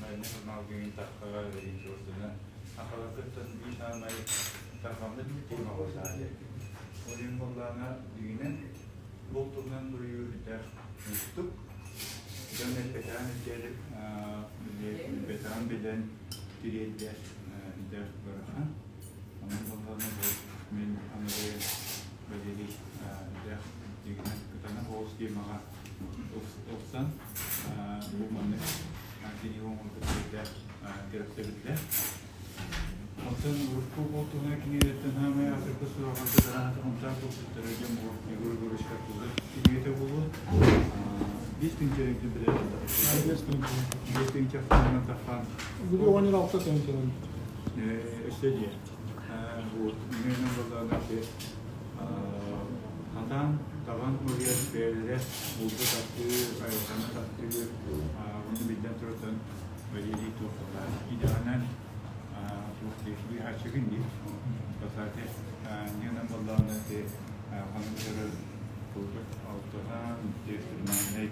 Майна таххаҕа ориентировканы ахаларгыттан биир саамай тарҕаммыт тема буоллаҕа. Ол иһин буоллаҕына дьиҥинэн булт туһунан суруйуу үрдээх уустук. Дьон эппэтэҕин билбэтэҕин билэн тириэрдэр үрдээх ыарахан. Онон буоллаҕына бу мин аныгы Валерий үрдээх дьиҥинэн кытаанах оҕус темаҕа ылсан бу маннык кинигэ оҥорбут сирдээх кэрэхсэбиллээх. Оттон урукку ол туһунан кинигэлэртэн саамай аатырбыт сураҕырбыт араҥата хомсаах булчуттара диэн бу Егор Егорович Карпузов кинигэтэ буолуо. 5 тыһыынча өйдүн билэр 5 тыһыынча ахсаанынан таххан. Бүгүн 16 тыһыынчанан. Өссө диэ. Вот, ньүөнэн балаана хатаан табан уруйар бэйэлэрэ булду таптыыр, айылҕаны таптыыр, ону биллэн туран Валерий туох идэҕинэн туох диир быыһааччыгын дии. Кстати, ньүөнэн баллаана ти ханнык көрөр курдук алтыһан, экстремальнай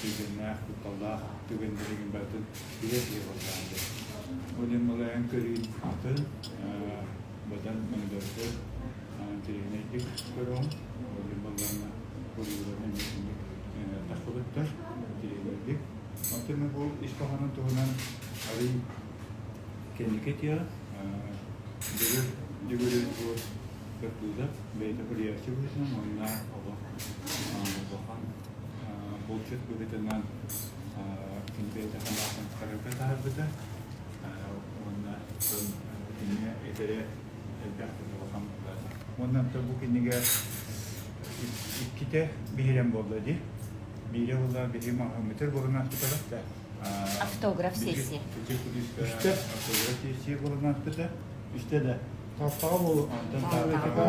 түгэннээх, кутталлаах түгэннэригин барытын билэр киһи буоллаҕа дии. Ол иһин малайан көрүүн атын бадан мындырдык, интэриэһинэйдик көрөҕүн. Ол иһин буоллаҕына уруйуларын эмиэ итинник тахсыбыттар интэриэһинэйдик. Онтон бу ис хоһоонун туһунан арый кэнники этиэҕэ. Дьөгүр Дьөгүрүн бу Кыргызов бэйэтэ суруйааччы быһыытынан уонна олох улахан булчут быһыытынан кини бэйэтэ санаатын харарга таһаарбыта уонна кинигэ этэрэ элбэх улахан буолла. Уонна бу кинигэ иккитэ биһирэм буолла дии. Биирэ буолла биһи маҕаһыыммытыгар буолан ааспытара да. Автограф сессия. Үстэ автограф сессия буолан ааспыта. Үстэ да. Тааттаҕа буолу. Онтон Тааттаҕа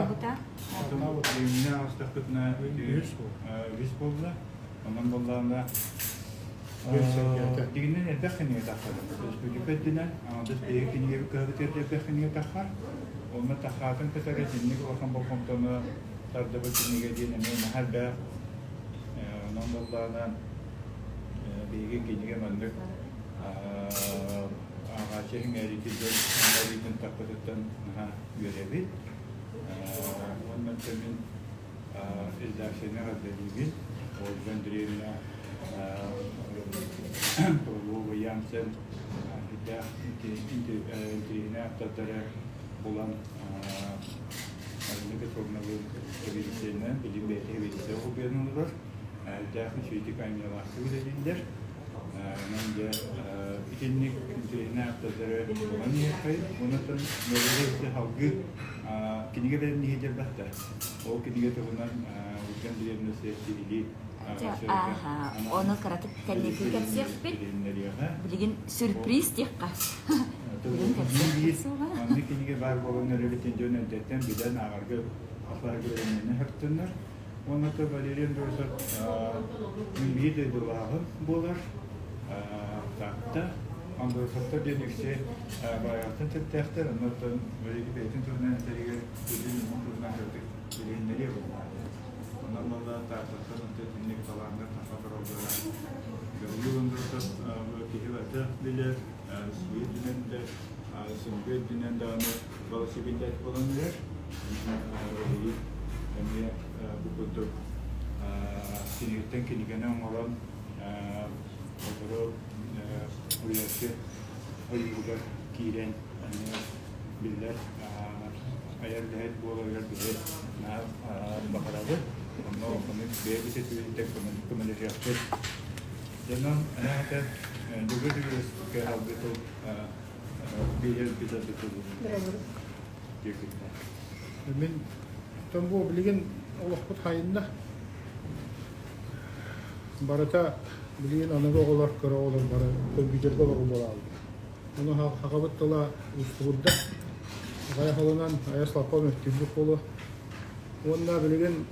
Онтон Ленинэ аҕыстахпытына үһүс буолла. Онон буоллаҕына Дигинэн элбэх кинигэ таххар. Республика үрдүнэн аҥардас биһиги кинигэбит кыһабытыгар элбэх кинигэ таххар. Онно таххаатын кытары итинник улахан болҕомтону тардыбыт кинигэ диэн эмиэ наһаа элбэх. Онон буоллаҕына биһиги кинигэ маннык ааҕааччы эҥээритин дьон эҥээритин таппытыттан наһаа үөрэбит. Уонна мин редакцияны эҕэрдэлиибин. Ольга Андреевна Павлова Янсен сүрдээх интэриэһинэй ааптардары булан Марина Петровналыын сэбиэдиссэйинэн, билигин бэйэтэ сэбиэдиссэй холбуйан олорор. Элбэх үчүгэйдик айымньылаахтык үлэлииллэр. Онон дьэ итинник интэриэһинэй ааптардары булан иһиэххэйин. Онон Нөрүөрэ салгыы кинигэ бэлэмниһи диэрбэттэр. Ол кинигэ туһунан Ольга Андреевна сиһилии Ааха, ону кыратык кэнники кэпсиэхпит. Билигин сюрприз диэххэ. Билигин кэпсиэхпит суоҕа. Маннык кинигэ баар буолан эрэритин дьон эрдэттэн билэн ааҕарга ахларга бэлэмнэнэ сырыттыннар. Уонна то Валерий Андросов мин биир дойдулааҕым буолар. Таатта Андросовтар диэн үксэ Баайаҕаттан төрүттээхтэр. Оннуттан Валерий бэйэтин туһунан этэригэр күлүн уһун туһунан кырдык билиһиннэриэ буолла. Онон буолла Тааттаттан онто итинник талааннар таха тураллара. Гаврил Андросов киһи барыта билэр, Россия үрдүнэн да, СНГ үрдүнэн даҕаны велосипедист буолан эрэр. Валерий эмиэ бу курдук кинигэттэн кинигэни оҥорон сотору уйаччы ойууругар киирэн эмиэ биллэр айар үлэһит буоларыгар биһи наһаа баҕарабыт. Онно ону бэйэбит өттүбүтүттэн көмөлөһүөхпүт. Дьонон анаата Дьөгүөр Дьөгүөрүскэ алгы тыл биэрбит алгы тылын Мин оттон бу билигин олохпут хайынна. Барыта билигин аныгы оҕолор, кыра оҕолор бары компьютерга олорор буолааллар. Ону сахабыт тыла уустугурда. Аҕыйах ылынан айас лаппа мөттүйбүт буолуо. Уонна билигин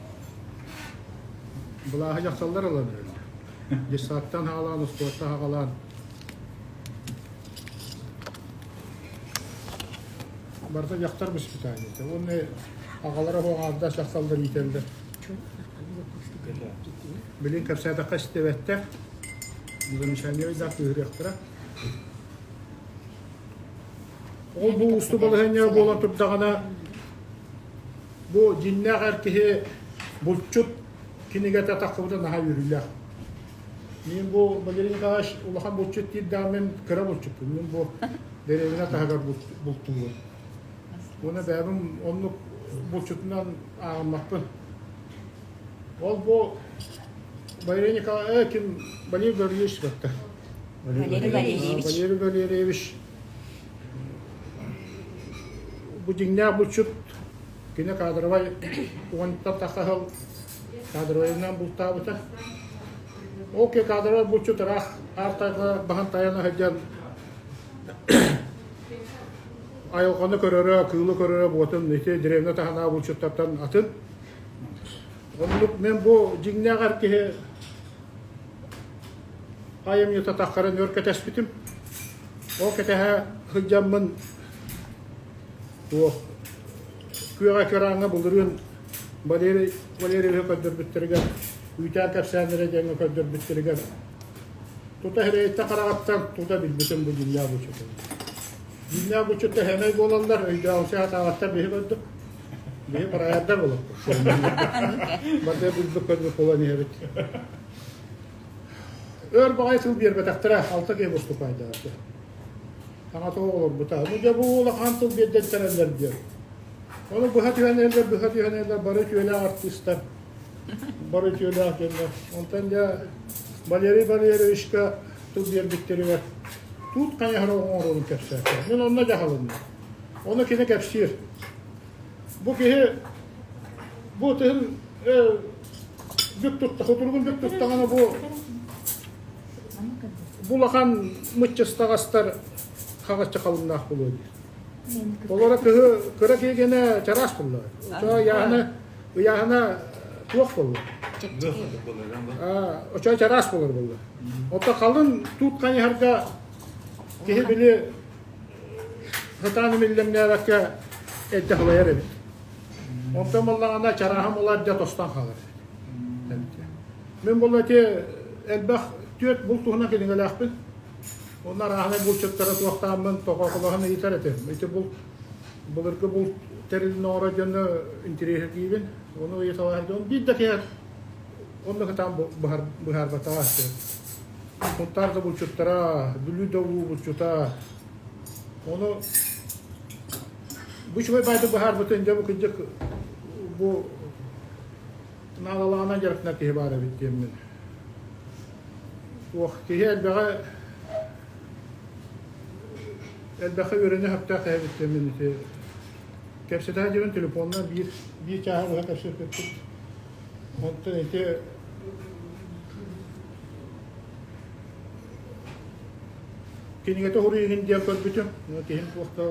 былааһы дьахталлар ылан эрэллэр. Детсадтан саҕалаан, оскуолаттан саҕалаан Барыта дьахтар воспитаниета. Уонна аҕалара оҕо дьахталлар иитэллэр. Билин кэпсээтэххэ истибэттэр. Замечание да кыыһырыахтара. Ол бу уустук балаһыанньа буолан турдаҕына, бу дьиннээх эр киһи булчут кинигэтэ тахсыбыта наһаа үөрүүлээх. Мин бу Валерий Николаевич улахан булчут диирдээх мин кыра булчуппун. Мин бу дэриэбинэ таһыгар бултуубун. Уонна бэйэбин оннук булчутунан ааҕыммаппын. Ол бу Валерий Николаевич, ким Валерий Гаврильевич батта. Валерий Валерьевич. Валерий Валерьевич бу дьиҥнээх булчут кини кадровай уонтан тахса сыл кадровайынан бултаабыта. Ол ки кадровай булчут ыраах аар тайҕа баһан тайана сылдьан айылҕаны көрөрө, кыылы көрөрө буотун ити деревня таһынааҕы булчуттартан атын. Оннук мен бу дьиҥнээх эр киһи айымньыта таххарын өр кэтэспитим. Ол кэтэһэ сылдьаммын туох күөх экраҥҥа былырыын Валерий Валерьевиһы көрдөрбүттэригэр үүтээн кэпсээннэрэ диэҥҥэ көрдөрбүттэригэр тута сирэйиттэн хараҕыттан тута билбитим бу дьиҥнээх булчутун. Дьиҥнээх булчут тэһэмэй буолаллар, өйдөөҕүмсүйэ сатаабаттар биһи көрдүк. Биһи барайардар буолаппыт. Барды билбит көрбүт буолан иһэбит. Өр баҕайы тыл биэрбэтэхтэрэ, алта киһи выступайдаабыта. Саҥа тоҕо олорбута. Ну дьэ бу улахан тыл биэрдэртэрэллэр диэн. Ону быһа түһэн иһэллэр, быһа түһэн иһэллэр, бары үтүөлээх артыыстар, бары үтүөлээх дьоннор. Онтон дьэ Валерий Валерьевичка тыл биэрбиттэригэр туут хайаһара оҥорорун кэпсээтэ. Мин онно дьаһалынным. Ону кини кэпсиир. Бу киһи бу тыһын бүк тутта, хотуругун бүк туттаҕына бу бу улахан мыччыстаҕастар хаҕаччы халыҥнаах буолуо диир. Олоро кыһы кыра киһигэнэ чараас буолла. Очо ыйааһына ыйааһына туох буолла? Очо чараас буолар буолла. Ото халын туут хайыһарга киһи били сатаан имиллэҥнээбэккэ эрдэ халайар эбит. Онтон буоллаҕына чарааһым улар дьэ тостон хаалар эбит. Мин буолла ити элбэх түөрт булт туһунан кинигэлээхпин. Онно арааһынай булчуттары туохтааммын тоҕооколоһон ыйытар этим. Ити булт былыргы булт тэрилин оҥорор дьону интэриэһиргиибин. Ону ыйыталаһар дьон биир да киһи онно кытаан быһаарбатаҕа. Сунтаар да булчуттара, Бүлүү да улуу булчута. Ону бу үчүгэй баайды быһаарбытын дьэ бу кырдьык бу наадалааҕынан дьарыктанар киһи баар эбит диэммин. Туох киһи элбэҕи элбэххэ үөрэнэ сөптөөх эбит диэммин ити кэпсэтэ сылдьабын телефонунан биир биир чааһы быһа кэпсэппиппит. Онтон ити кинигэтэ уһуруйугун диэн көрбүтүм. Киһим туох да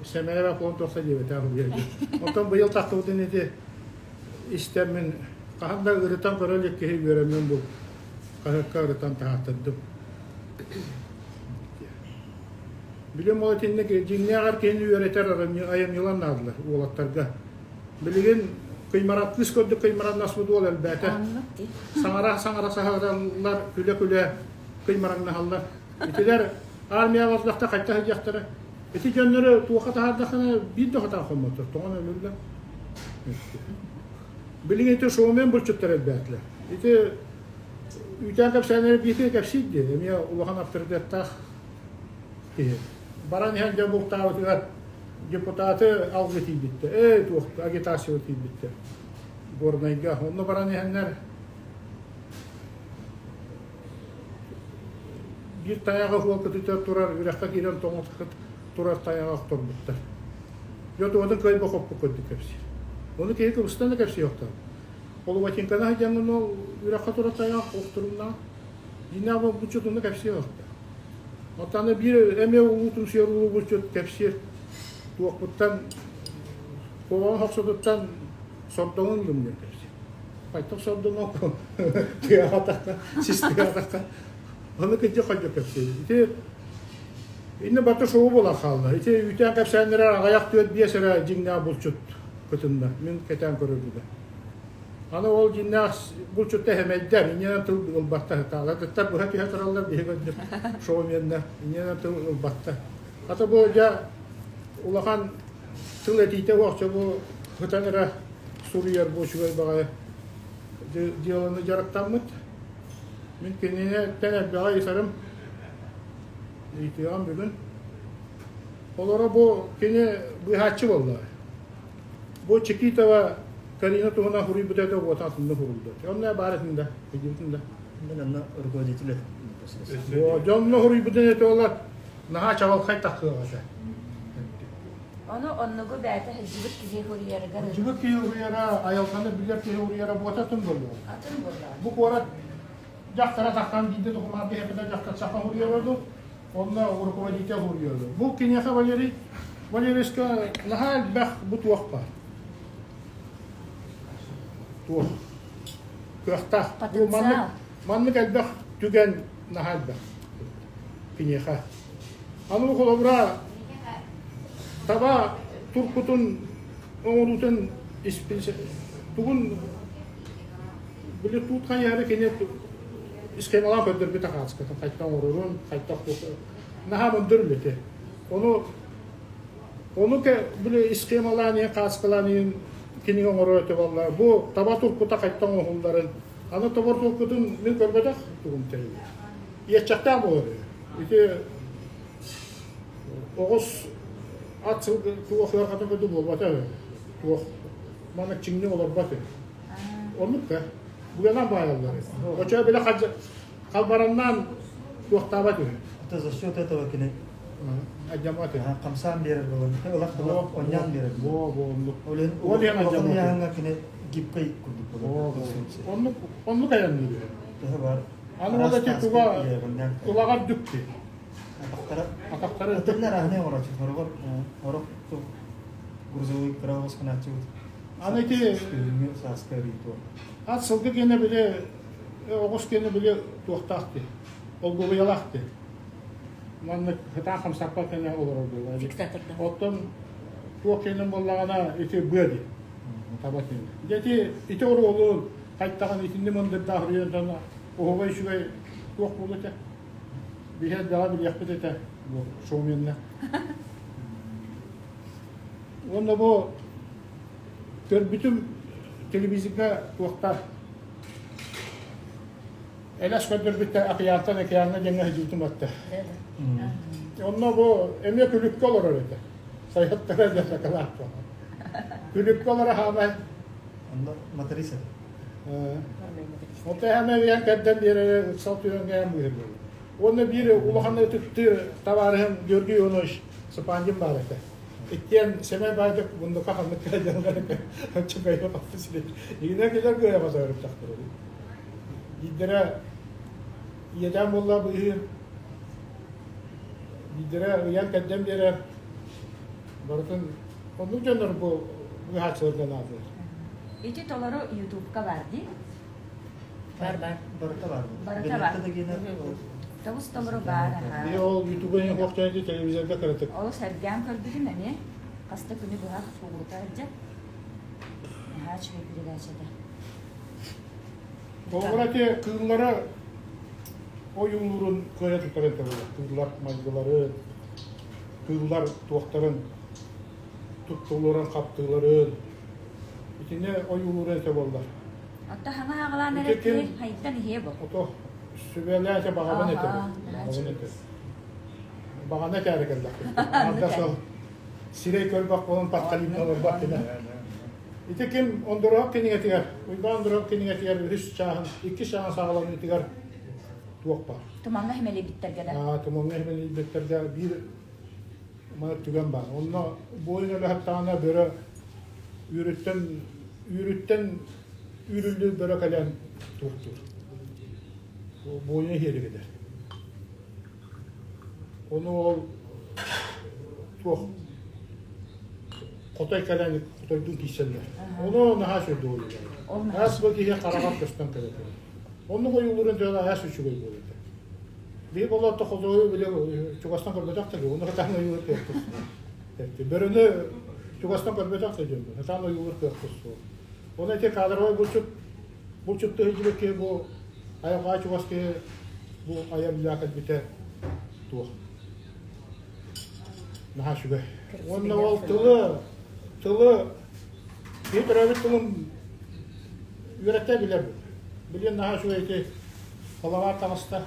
сэмээр аппон туох да диэбэтэх уһуйа Оттон быйыл тахсыбытын ити истэммин хаһан да ырытан көрө илик киһи үөрэммин бу хаһыакка ырытан таһааттардым. Билим ол итинник дьиҥнээҕэр киһини үөрэтэр айымньылар наадалар уолаттарга. Билигин кыймарат кыыс көрдүк кыймараннаспыт уол элбээтэ. Саҥара-саҥара саһараллар, күлэ-күлэ кыймараҥнаһаллар. Итилэр армия бардахта хайта сылдьахтара. Ити дьоннору туохха таһаардаххына биир да хатаах хоммоттор, тоҕон өлөллөр. Билигин ити шоумен булчуттар элбээтилэр. Ити үүтээн кэпсээннэри бииргэ кэпсиир дии, эмиэ улахан авторитеттаах киһи. Баран иһэн дьэ бултаабытыгар депутаты алгы тиийбиттэр, ээ туох агитацияҕа тиийбиттэр Горнайга. Онно баран иһэннэр биир тайаҕы уол кытыыта турар үрэххэ киирэн тоҥот турар тайаҕы охторбуттар. Дьэ тугатын кыайба хоппут курдук кэпсиир. Ону киһи кыбыстан да кэпсиир охтор. Полуботинканы сылдьаҥҥын ол үрэххэ турар тайаҕы охторумнаах. Дьиҥнээх булчут онно кэпсиир охтор. Оттон биир эмиэ улуу тумсуйар улуу булчут кэпсиир туохпуттан куһаҕан хохсутуттан сордоҥун ылым диэн кэпсиир. Хайтах сордоҥо тыаҕатахха, сис тыаҕатахха ону кырдьык хойдук кэпсиир. Ити иннэ барыта шоу буолан хаалла. Ити үүтээн кэпсээннэрэ аҕыйах түөрт биэс эрэ дьиҥнээх булчут кытынна. Мин кэтээн көрөрбүтэ. Аны ол дьиннээх булчутта хэмэйдэр, инньэнэн тыл ылбаттар ытаалатыттар быһа түһэ тураллар биһиги көрдүк шоуменнар инньэнэн тыл ылбаттар. Хата бу дьэ улахан тыл этиитэ уохча бу ытан эрэ суруйар бу үчүгэй баҕайы дьыаланы дьарыктаммыт. Мин киниттэн элбэҕи ыйытарым, ыйытыаҕым бүгүн. Олоро бу кини быыһааччы буолла. Бу Чикитова Карина туһунан суруйбута этэ уота атыннык сурулду. Онно баар этин да, видибитин да. Мен онно руководитель Дьонно суруйбутун этэ олар наһаа чаҕылхай тахсыаҕа этэ. Ону оннугу бэйэтэ сылдьыбыт киһи суруйарыгар Сылдьыбыт киһи суруйара, айылҕаны билэр киһи суруйара буота атын буолуо. Атын буоллаҕа. Бу куорат дьахтара тахсан биирдэ докумуон биһиэхэ дьахтар саха суруйара дуу, онно руководитель суруйара дуу. Бу киниэхэ Валерий Валерьевичка наһаа элбэх бу туох баар. Туох кыахтаах. Бу маннык, маннык элбэх түгэн наһаа элбэх киниэхэ. Аны холобура таба туркутун оҥоруутун тугун били туут хайаары кини схемалаан көрдөрбүтэ хаачыкатын хайта оҥорорун хайта наһаа мындыр үлэтэ ону ону били схемалаан иһин хаачыкалаан иһин кинигэ оҥорор этэ буолла бу таба туркута хайта оҥоһулларын аны таба туркутун мин көрбөтөх тугум тэрилэ иэччэхтээх буолар Ити оҕус ат сылгы туох ыарахатын курдук буолбата үһү. Туох маннык чиҥник олорбот үһү. Оннук да. Буганан баайаллар. Очо бile халбараннаан туохтаабат үһү. Это за счет этого кини Адьамат үһү. Хамсаан биэрэр буолан, ылах ылах онньаан биэрэр. Во, во, оннук. Ол Ол иһин адьамат. кини гибкай курдук буолар. Оннук, оннук айанныыр үһү. Төһө бар Аны ол эти туга улаҕар дүкти. Атахтара Атахтары Ытырнар аһыны оҥорочу хороҕор орох грузовой кыраҕас гынааччыбыт. Аны ити Күһүҥҥү сааска өрүү ат сылгы киэнэ били оҕус киэнэ били туохтаах ти олгугуйалаах ти маннык хытаан хамсаппат кэнэ олорор буолла. Фиксаторда. Оттон туох киэнин буоллаҕына ити быа ди. Таба киэнэ. Дьэ ити ити оруолун хайтаҕын итинни мындырдаах уруйан оһуга үчүгэй туох буолуо этэ биһи элбэҕи билиэхпит этэ бу шоуменна уонна бу көрбүтүм телевизорга туохта элэс көрдөрбүттэр акыйаантан океаҥҥа диэҥҥэ сылдьыбытым батта онно бу эмиэ күлүккэ олорор этэ сайыттара дьэ сакалаах күлүккэ олоро хаамай Онно моторист этэ. Онто эһэм эбийэн кэрдэн биэрэрэ ыксал түгэҥҥэ быыһырбыт. Уонна биир улахан ытыктыыр табаарыһым Георгий Иванович Сапандин баар этэ. Иккиэн сэмэй баайдык мундука ханнык кэлэллэр чөкөйө хаппы сири. Игинэ кэлэр кыайа басарыттахтар. Биирдэрэ ийэтээн буолла быыһыыр. Биирдэрэ ыйан кэрдэн биэрэр. Барытын оннук дьоннор бу быыһааччыларга наадалар. Ити толору ютубка бар дии? Бар бар. Барыта бар. Барыта бар. Тобус толору баар аха. Биһи ол ютубга не хуохтан телевизорга кыратык. Ол сэргээн көрбүтүм эмиэ. Хаста күнү быһа угута сылдьар. Наһаа үчүгэй передача этэ. Холобура ити кыыллары ойуулуурун кыайа тутар этэ буолар. Кыыллар майгылары, кыыллар туохтарын туттулларын, хаптыыларын итини ойуулуура этэ буоллар. Отто хаҥа хаҕалаан эрэ киһи хайдан иһиэ бу. Ото сүбэлээтэ баҕабын этэбин. Баҕабын этэбин. Баҕана этээри кэллэхпит. Арда сыл сирэй көрбөх буолан паткалинна олорбот гына. Ити ким Ондуруһап кинигэтигэр, Уйбаан Ондуруһап кинигэтигэр үһүс чааһын, иккис чааһын саҕаланыытыгар туох баар? Тумаҥҥа химэлийбиттэргэ да. Аа, тумаҥҥа химэлийбиттэргэ биир Манна түгэн баар. Онно буойун өлөһөттөҕүнэ бөрө үүрүттэн үүрүттэн үүрүллүү бөрө кэлэн туохтуур. Буойуна иһиэри кэлэр. Ону ол туох хотой кэлэн хотойдуун киирсэллэр. Ону наһаа үчүгэй буолар. Аас бу киһи хараҕар көстөн кэлэр. Оннук ойуулуурун дьоно аас үчүгэй буолар. Биһи боллоотто хотугу били чугастан көрбөтөх да оны хатаан ойуулур кыахпыт суох. Бөрөнү чугастан көрбөтөх да дьон хатаан ойуулур кыахпыт суох. Оны ити кадровай булчут булчуттуу сылдьыбыт киһи бу айылҕаҕа чугас киһи бу айар үлэҕэ кэлбитэ туох наһаа үчүгэй. Уонна ол тылы тылы киһи төрөөбүт тылын үөрэттэ билэр. Билиэн наһаа үчүгэй ити халаҕа таҕыста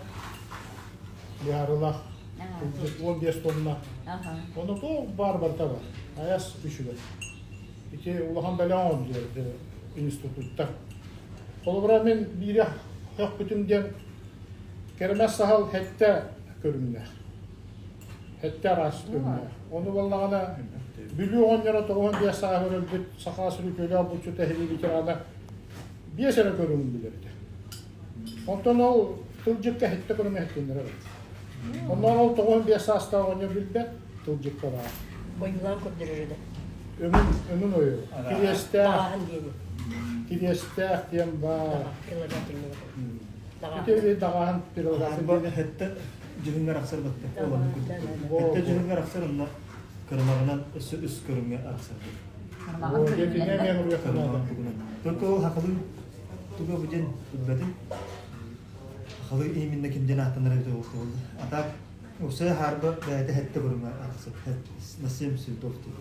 быһаарыылаах 15 тонна. Ону туох баар барыта бар. Айас үчүгэй. Ити улахан бэлэх оҥордулар институттар. Холобура мин биири хөхпүтүм диэн кэрэмэс саһыл хэттэ көрүҥнээх. Хэттэ араас көрүҥнээх. Ону буоллаҕына Бүлүү оҕонньоро 95 сааһыгар өлбүт саха сүрүкүөлээх булчута эһиги ветерана биэс эрэ көрүҥүн билэр этэ. Онтон ол тылдьыкка хэттэ көрүҥэ хэттиннэрэ эбит. Оннооҕор ол 95 саастаах оҕонньор билбэт тылдьыкка баар. Ойуулаан көрдөрөр этэ. Өҥүн, өҥүн ойуу. Кириэстээх. Даҕааһын диэни. Кириэстээх диэн баар. Прилагательный. Ити даҕааһын прилагательный. Хэттэ дьүһүҥҥэр арахсар батта. Хэттэ дьүһүҥҥэр арахсар онно кырмаҕынан өссө үс көрүҥҥэ арахсар. Только ол хахылыы туга бу диэн билбэтим. Хахылыы именно ким диэн ааттанар эбитэ буолла. А так Уопсайа хаарба бэйэтэ сэттэ көрүҥэ арахсар. На семь цветов диэн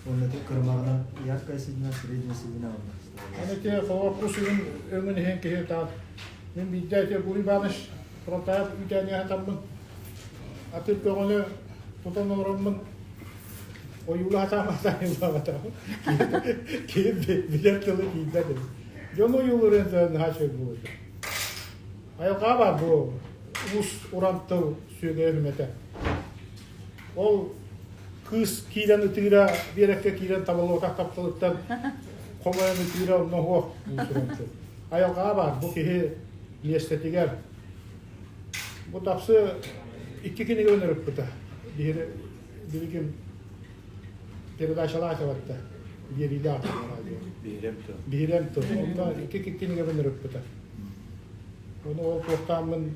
Уонна кырмаҕынан яркая седина, средняя седина уонна. Аны ити холоокку сүгүн өҥүн иһин киһи таах мин биирдэ ити Гурий Иванович Фронтаев үүтээнигэ сатаммын атыр көҕөнү тутан олороммун ойуулаһа сатаабатаҕым киһи билэр тылы тиийбэт эбит. Дьон ойуулуурун наһаа үчүгэй буолуо. Айылҕаҕа баар бу уус уран тыл сүөгэйэ үмэтэ. Ол кыыс киирэн ытыыра, биэрэккэ киирэн табалуотах тапталыттан хомойон ытыыра онно суох уус уран тыл. Айылҕаҕа баар бу киһи миэстэтигэр бу тапсы икки кинигэ ынырыппыта. Биһиги билигин передачалаах эбэтэ биэриилээх радио. Биһирэм тыл. Биһирэм тыл. Онно икки кинигэ ынырыппыта. Ону ол туохтааммын,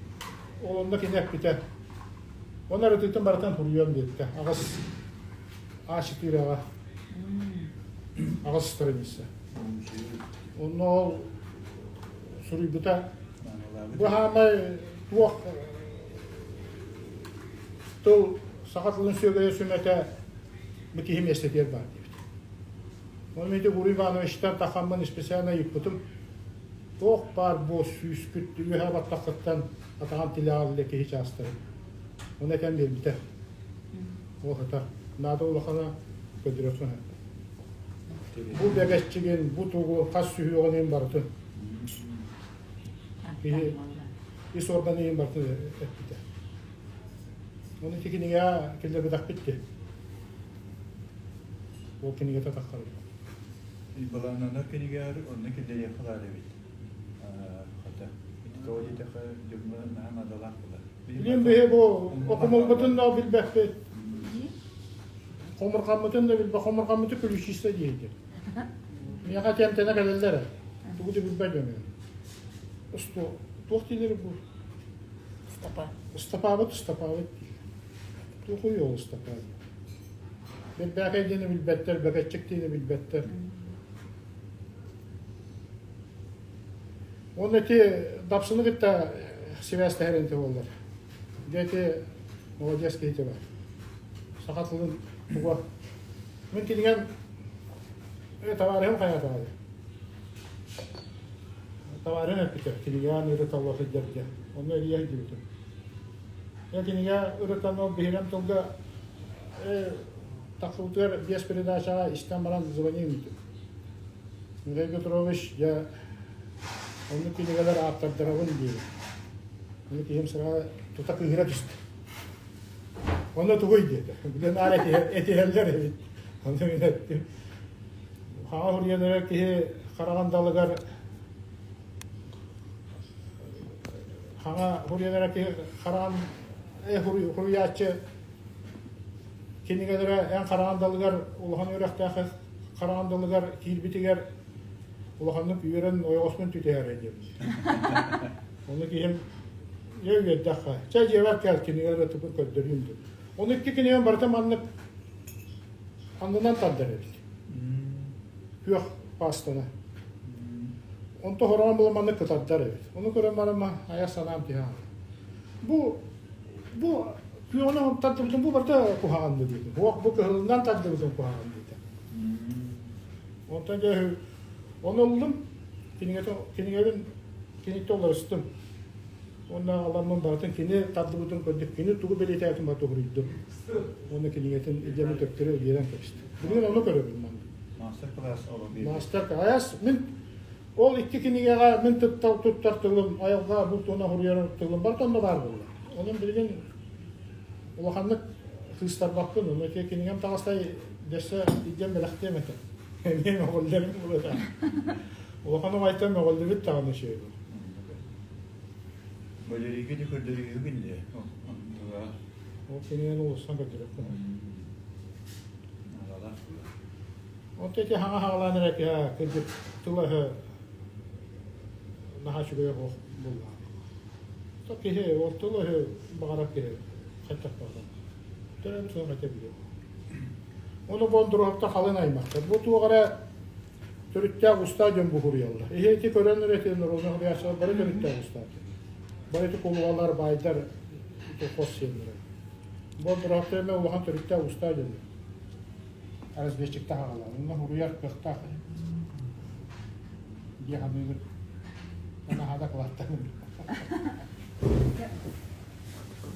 ол онно кини эппитэ. Оны арытыытын барытын суруйуом диэбитэ. Аҕыс А4-ҕа аҕыс страница. Онно ол суруйбута. Бу хаамай туох тыл саха тылын сүөгэйэ сүмэтэ бу киһи миэстэтигэр баар диэбит. Оны ити Гурий Ивановичтан тахаммын специально ыйыппытым. Туох баар буо сүүскүт үөһэ баттаххыттан атаҕан тилэҕэллэ киһи чаастарын. Оны этэн биэрбитэ. Ол хата наада улахана көдүрөххө Бу бэгэччигин, бу тугу, хас сүһүөҕүн иһин барытын. Киһи ис органы иһин барытын эппитэ. Оны ити кинигэҕэ киллэрбэтэхпит дии. Ол кинигэтэ таххар Былааннанар кинигээр онно киллэриэххэ баар эбит. Хата, ити тоҕо диэтэххэ, дьоҥҥо наһаа наадалаах буолар. Билим биһи бу окумулбутун да билбэппит. Хомурҕаммытын да билбэ, хомурҕаммыты күлүчистэ диэйдэр. Миэхэ тэмтэнэ кэлэллэр. Тугу да билбэт дьон. Усту, туох дииллэр бу? Стопа. Ыстапаабыт, ыстапаабыт диир. Туох уйуол ыстапаабыт? Бэрбээкэй диэни билбэттэр, бэгэччик диэни билбэттэр. Уонна ити Дапсыны кытта сибээстэһэр ити буоллар. Дьэ ити молодец киһи бар. Саха тылын туга. Мин кинигэм табаарыһым хайаатаҕай? Табаарыһым эппитэ, кинигэҕэ ырыталла сылдьар диэн. Онно эрийэ сылдьыбытым. Дьэ кинигэ ырытан ол биһирэм тылга тахсыбытыгар биэс передачаҕа истэн баран звоним ыытым. Михаил Петрович, дьэ, оннук кинигэлэр ааптардарабын диэбит. Ону киһим сыраҕа тута кыыһыра түстэ. Онно тугуй диэтэ. Билэн наар этиһэллэр эбит. Онно мин эттим. Хаҥа суруйан эрэр киһи хараҕын далыгар хаҥа суруйан эрэр киһи хараҕын суруйааччы кинигэлэрэ эн хараҕын далыгар улахан үөрэхтээх хараҕын далыгар киирбитигэр улаханнык үөрэн ойоҕоспун түтэһэрэ диэбит. Ону киһим дьэ үөрдэххэ, чэ дьиэбэр кэл кинигэлэр ытыпын көрдөрүүм диэн. Ону икки кинигэм барыта маннык аннынан тардар эбит. Күөх. Пастаны. Онто хороон була маннык кытардар эбит. Ону көрөн баран айа санаам түһэ Бу бу күөҕүнэн тардыбытым бу барыта куһаҕан диэтим. Уох бу кыһылынан тардыбытым куһаҕан диэтэ. Онтон дьэ ону ыллым, кинигэбин киниттэ уларыстым. Уонна аламмын барытын кини тардыбытын көрдүк, кини тугу бэлиэтээтин барыта уһуруйдум. Уонна кинигэтин илдьэммин төптөрү биэрэн кэбистим. Билигин ону көрөбүн манна. Мастер-класс олох Мастер-класс. Мин ол икки кинигэҕэ мин туттар туттар тылым, айылҕа бултуна уһуруйар тылым барыта онно баар буолла. Онон билигин улаханнык сыыстарбаппын. Онно ити кинигэм таҕыстай дэссе илдьэн бэлэхтиэм этэ. Эмиэ мөҕүллэрим буолуо Улахан убайтан мөҕүллүбүт даҕаны үчүгэй. Валерийга да көрдөрүүһүгүн дии. Ол кинигэни улуссан көрдөрөккүн. Онто ити хаҥа хаҕалаан эрэ киһи кырдьык тыла-өһө наһаа үчүгэй оһох буллаҕа. То киһи ол тыл-өһү баҕарар киһи хайдах баҕарар. Төрөөбүт тылын этэ билиэ. Ону Бондуруоһапта халыҥ аймахтар. Бу туох эрэ төрүттээх устаа дьон буһуруйаллар. Эһи ити көрөн эрэ ити норуодунай суруйааччылар бары төрүттээх устаа. Бары ити кулубалар, баайдар ити хос сиэннэрэ. Бондуруоһапта эмэ улахан төрүттээх устаа дьоннор. Разведчиктаах аҕалар. Онно суруйар кыахтаах. Дии саныыбын. Наһаа кылааттаным.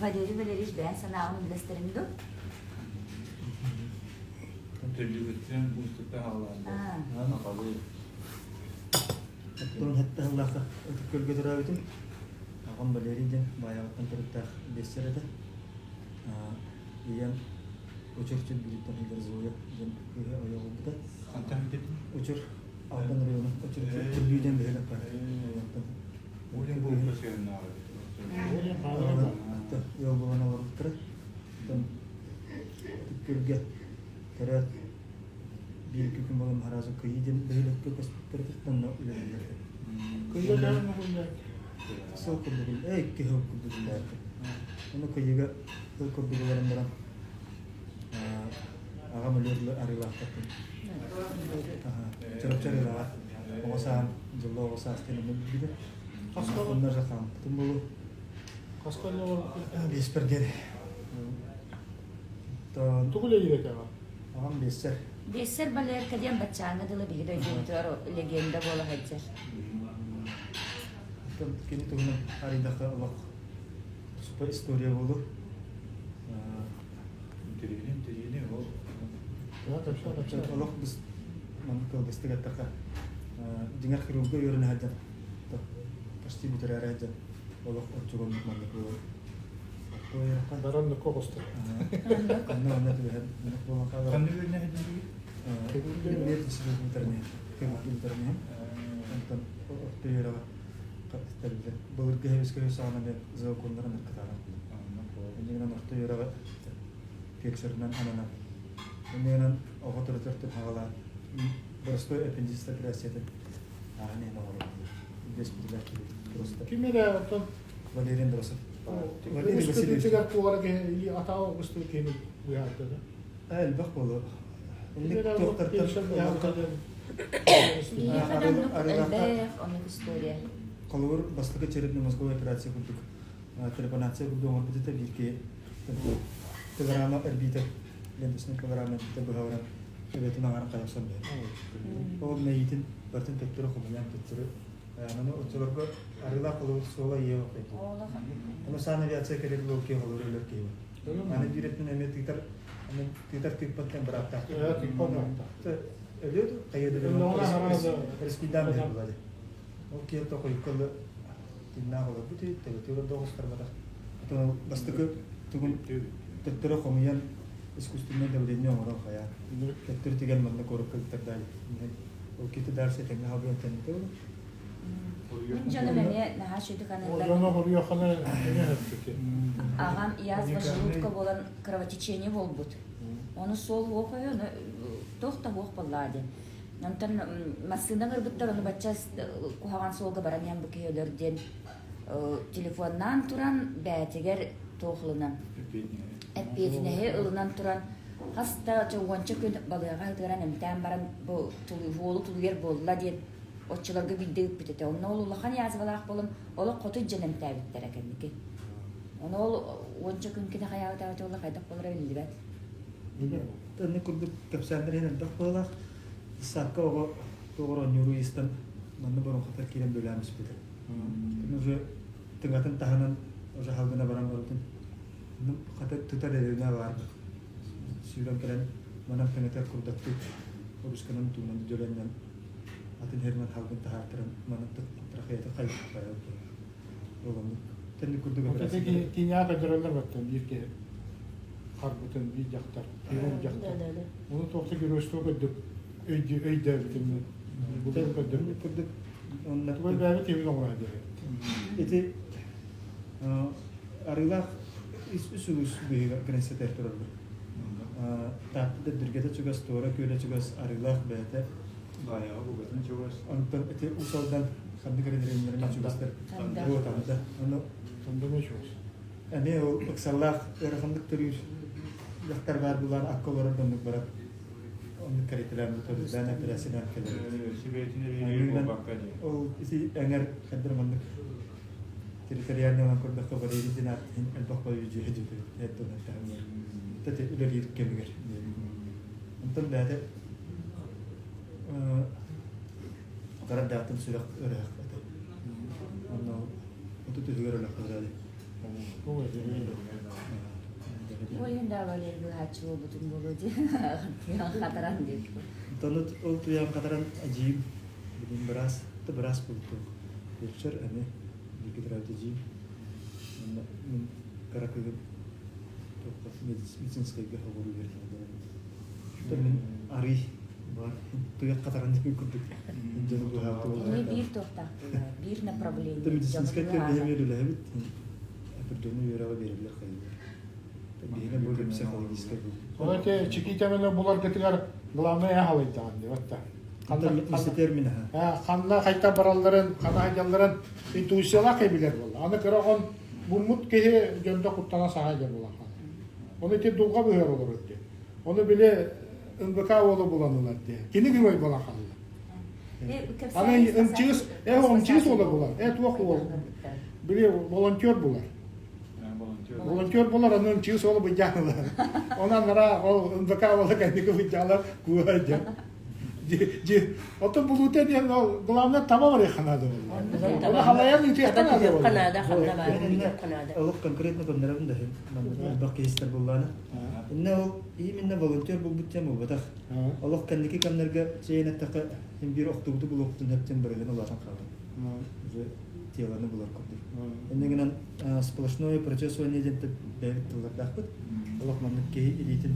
Валерий Валерьевич бэйэн санааҕын үллэстэрин дуу? Төллүгүттэн уустукка хаалаан Акалыы. Оттон хэтте сыллаахха Ытык Күөлгэ төрөөбүтүм. Аҕам Валерий диэн Баайаҕаттан төрүттээх биэссэр этэ. Ийэм Учур Чүлбүтүттэн ыйдар Зоя диэн кыыһы ойох ылбыта. Хантан бүтэтин? Учур Алдан района Учур Чүлбүү диэн бөһүөлэк баар. Оттон Улин булка сыһыннаах эбит. Ыал буолан олорбуттара. Оттон Ытык Күөлгэ төрөөт биир күн буолан сразу Кыйы диэн бөһүөлэккэ көспүттэрэ онно үлэлииллэр. Кыйы дьаһан мугуллар. Сыл курдук икки сыл курдук үлэлээбитим. Ону Кыйыга сыл курдук олорон баран аҕам өлөр арыылаахтарбын. Чурапчы арыылааҕа. Оҕо сааһым, дьоллоох оҕо саас диэн онно билбитим. Онно же хаампытым буолуо. Хаска олорбуккун? Биэспэр диэри. Тугу үлэлиир этэ аҕам? Аҕам биэссэр. Биэссэр Балерка диэн баччааҥҥа дылы биһи дойдубутугар легенда буола сылдьар. Оттон кини туһунан арыйдахха олох туспа история буолуо. Интэриэһинэй, интэриэһинэй ол. Олох быс маннык кылгастык эттэххэ дьиҥэр хирурга үөрэнэ сылдьан почти бүтэрээри сылдьан олох отчугуннук маннык буолар. Баран нукка оҕустар. Онно онно түбэһэн маннык буолан хаалар. Ханна үөрэнэ сылдьан Мед институт бүтэрнэһин. Хирурга бүтэрнэһин. Онтон орто үөрэҕэ тэриллэн. Былыргы хэбискэ саҕана мен законнарын ыркытаҕа. Иннигинэн орто үөрэҕи фельдшерынан ананан. Иннигинэн оҕо төрөтөр хаҕалаан боростой аппендицит операциятын ааһан иһэн оҥорор. Госпиталях просто. Ким эрэ оттон Валерий Андросов. Валерий Васильевич. Туора киһи атаҕа оҕустуу киһини быһаарда да. Элбэх буолуо. Инник туохтартан Элбэх оннук история. Холобур, бастакы черепно-мозговой операция курдук трепанация курдук оҥорбут этэ биир киһи пилорама эрбиитэ ленточнай пилорама эрбиитэ быһа баран төбөтүн аҥарын хайа охсон биэрэр. Ол мэйиитин барытын төттөрү хомуйан төттөрү аны оччолорго арыылаах холобур суола ийэ охтойду. Ону санавиация кэлэр буол киһи холобур өлөр киһи бар. Аны биир өттүнэн эмиэ тыытар аны тыытар тыыппат бырааттаах. Тыыппат бырааттаах. Өлүө хайа да респидан бэр булады. Ол киһи тохойукка тыыннаах олорбут төбөтүгэр да оҕустарбатах. Бастакы тугун төттөрү хомуйан искусственное давление оҥорон хайаан. Төттөрү тигэн манна куоракка ыттардаай. Ол кити дальше тэҥҥэ халбыан тэннитэ olur. Мин дьоном эмиэ наһаа үчүгдүк аныыллар. Дьоно хоруйахана эмиэ хөппүтэ. Аҕам язва желудка буолан кровотечение буолбут. Ону суол уох үһү, ону туох да уох буоллаа диэн. Онтон массыына ыҥырбыттар, ону бачча куһаҕан суолга баран иһэн бу киһи өлөр диэн телефоннаан туран бэйэтигэр туох ылынан эппиэтинэһи ылынан туран. Хас да уонча күн балыаҕа сытыаран эмтээн баран бу уолу тулуйар буолла диэн оччолорго биирдэ ыыппыт этэ. Онно ол улахан язвалаах буолан олох хоту дьэн эмтээбиттэрэ кэнники. Ону ол уонча күн кини хайаабыта буолла хайдах буолара биллибэт. Тэнник курдук кэпсээннэр иһин элбэх быһыылаах. Саакка оҕо тоҕор оонньууру ыйыстан манна боронхотор киирэн бүлээн испитэ. Уже тыҥатын таһынан уже халгына баран барбытын хата тутар эрэринэ баар сүүрэн кэлэн манан тыҥатар курдаттык русканан туунан дьөлөннөн атын херман халгын таһаартаран манан трахеята хайыппыттара ол тэнник курдук Тиҥэҕэ көрдөрөллөр баттан биир киһи харбытын биир дьахтар хирург дьахтар ону туохта геройство көрдүк өйдөөбүтүм көрдөрбүт курдук онно бэйэбит тиэмин оҥорон диэбит ити арыылаах үс улуус быһыыга границатыгар тураллар. Таатта Дэбдиргэтэ чугас, Туора Күөлэ чугас, Арыылаах бэйэтэ. Баайаҕа букатын чугас. Онтон ити Уус Алдан ханнык эрэ дэриэбинэлэринэн чугастар. Танда. Танда. Ону Танда эмиэ чугас. Эмиэ ол ыксаллаах ыараханнык төрүүр дьахтар баар булаан акка олорор да оннук барар. Оннук кэритэлээн бутурдаан эпэрээссийэлээн кэлэр. Сүбэтин эбии буолбакка дии. Ол ити эҥэр хаддыр маннык территориальный ылан көрдөххө Валерий диэн ааттыын элбэх баҕайы дьиэ дьиэтэ таһымыгар тати үлэлиир кэмигэр онтон бэйэтэ гарардаахтан сүрэх ыарыһах этэ онно 30 үһүгэр өлөхтөрө Ол иһин да Валерий быһааччы буолбутун буолуо дии хатаран диэт Онтон ол туйаан хатаран эдьиийим билин быраас быраас буолту фельдшер эмиэ бииргэ төрөөбүт эдьиийим Онно мин кыра кыыһым медицинскэйгэ оҕуруу үөрэнэ мин арый бар туйах хатаран диэн курдук дьону быһаабыт Эмиэ биир туохтаах буолар, биир направление. Медицинскэй биһиги үлэлэһэбит определенный үөрэҕи биэрэллэр хайыылар. Биһиги бу психологическай Ол эти чикитэмэни буларгытыгар главное аһалайдаҕын диэбэт Ханна Ханна хайта баралларын, хана хайдалларын интуициялаах киһи билэр буолла. Аны кыра оҕон муммут киһи дьонто куттана саҥа дьон буолан хаалар. Ону ити дулҕа быһыар олорор дии. Ону били НВК уола булан ылар дии. Кини герой буолан хаалла. Аны МЧС, МЧС уола булар, туох уол. Били волонтер булар. Волонтер булар, аны МЧС уола быдьаан ылар. Онон ара ол НВК уола кэнники быдьаалар куһа дьэ. Оттон булуута диэн ол главное таба барыахха наада буолла. Оны халайан ыытыахха наада буолла. наада, ханна баар, билиэххэ наада. Олох конкретно көннөрөбүн да иһин элбэх киһи истэр буоллаана. Инне ол именно волонтер булбут диэн буолбатах. Олох кэнники кэмнэргэ чэйэн эттэххэ син биир охтубуту булуохпутун сөптөн барыгын улаатан хаалар. Уже телоны булар курдук. Инне гынан сплошное прочесывание диэн бэйэбит тыллардаахпыт. Олох маннык киһи илиитин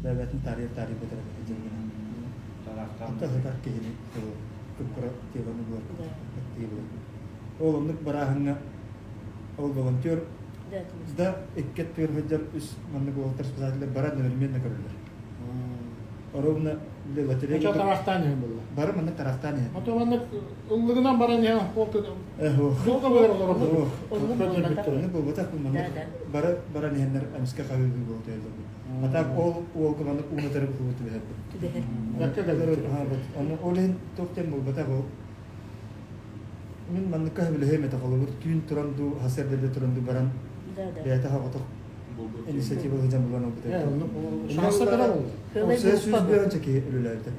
бэйэбэтин таарыйар таарыйбат эрэ диэн гынан. Ата сытар киһини кып-кыра телоны булар булар. Ол оннук барааһыҥҥа ол волонтер да икки өттүгэр сылдьар үс маннык уолаттар спасателлэр бары одновременно көрөллөр. Ровно лотерея Очо тараахтаан иһэн буолла. Бары маннык тараахтаан иһэн. Ото маннык ыллыгынан баран иһэн Суолга быар олорор. Оннук буолбатах маннык бары баран иһэннэр эмискэ хаһыы буола түһэллэр. А так ол уолга маннык уунатары бухубут түбэһэрбит. Түбэһэр. Онно ол иһин туох диэн буолбатах ол. Мин манныкка сөбүлэһиэм этэ холобур түүн туран дуу, хас эрдэ туран дуу баран бэйэтэ хоҕотох инициатива сылдьан булан ылбыта. Шанса кыра буолла. Сүүс быһанча киһи үлэлээбитэ.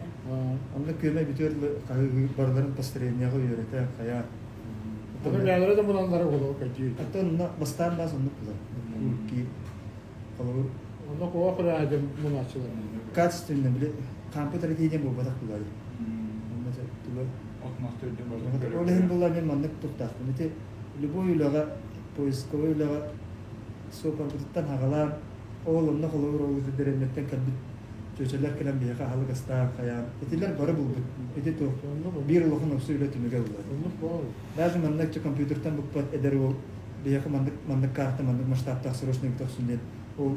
Онно күөмэ бүтүөр хаһыы барыларын построенияҕа үөрэтэ, хайа. Аны бэйэлэрэ да булаллара буолуо кэтии. Оттон онно бастаан баас оннук булар. Холобур. Онно куо кыраа дем мунааччылар. Качественно били компьютер диэн буолбатах булар. Онно туга Ол иһин буолла мен маннык туттаахпын. Ити любой үлэҕэ, поисковой үлэҕэ суопарбытыттан хаҕалаан, ол онно холобур ол дэриэбинэттэн кэлбит чүөчэлэр кэлэн биһиэхэ аһылык астаан хайаан итилэр бары булбут. Ити туох биир улахан охсуу үлэ түмүгэ булла. Даже маннык компьютертан букпат эдэр уол биһиэхэ маннык маннык карта маннык масштабтаах срочно бүтөхсүн диэн ол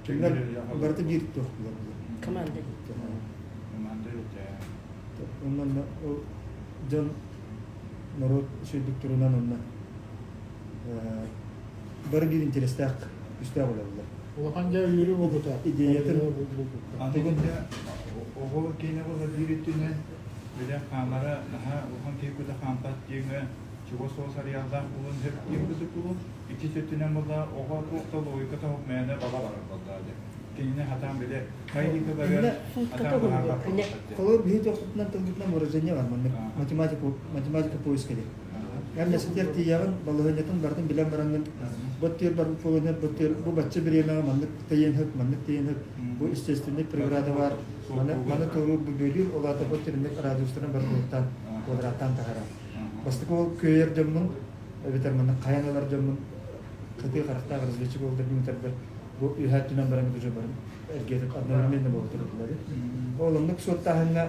кинилэр барыта биир туох булар. Команда. Команда Онон ол дьон норуот үчүгэйдик турунан онно бары биир интерестээх үстээх үлэ булар. Улахан дьэ үөрүү буолбута. Идеятын Аны оҕо киинэ буола биир өттүнэн бile хаамара наһаа улахан киһи кута хаампат диэҥэ чугас соҕус ареаллаах буолуон сөп диэн курдук буолуо. Иккис өттүнэн буолла оҕо туох да логиката суох мээнэ баҕа барар буоллаа дьэ. Кинини хатаан биле хайдыка барар хатаан баһаарбат Холобур биһи тохтутунан тылбытынан выражение бар маннык математика математика поиска диэн. Эн нэситэр тиийэҕин, балаһыанньатын барытын билэн бараҥҥын бу тиэр барбыт буолуоннар, бу тиэр бу бачча бириэмэҕэ маннык тэйиэн сөп, маннык тэйиэн сөп, бу естественный преграда баар, маны маны туоруур бу бүөлүүр, ол аата бу тиринник радиустарын барытыттан квадраттаан таһаарар. Бастакы ол күөйэр дьоммун, эбэтэр маннык хайан ылар дьоммун кытыы харахтаах разведчик уолдар дмитрдэр бу үһэ өттүнэн баран уже баран эргиэтик одновременно буола турдулар. Ол оннук суоттааһыҥҥа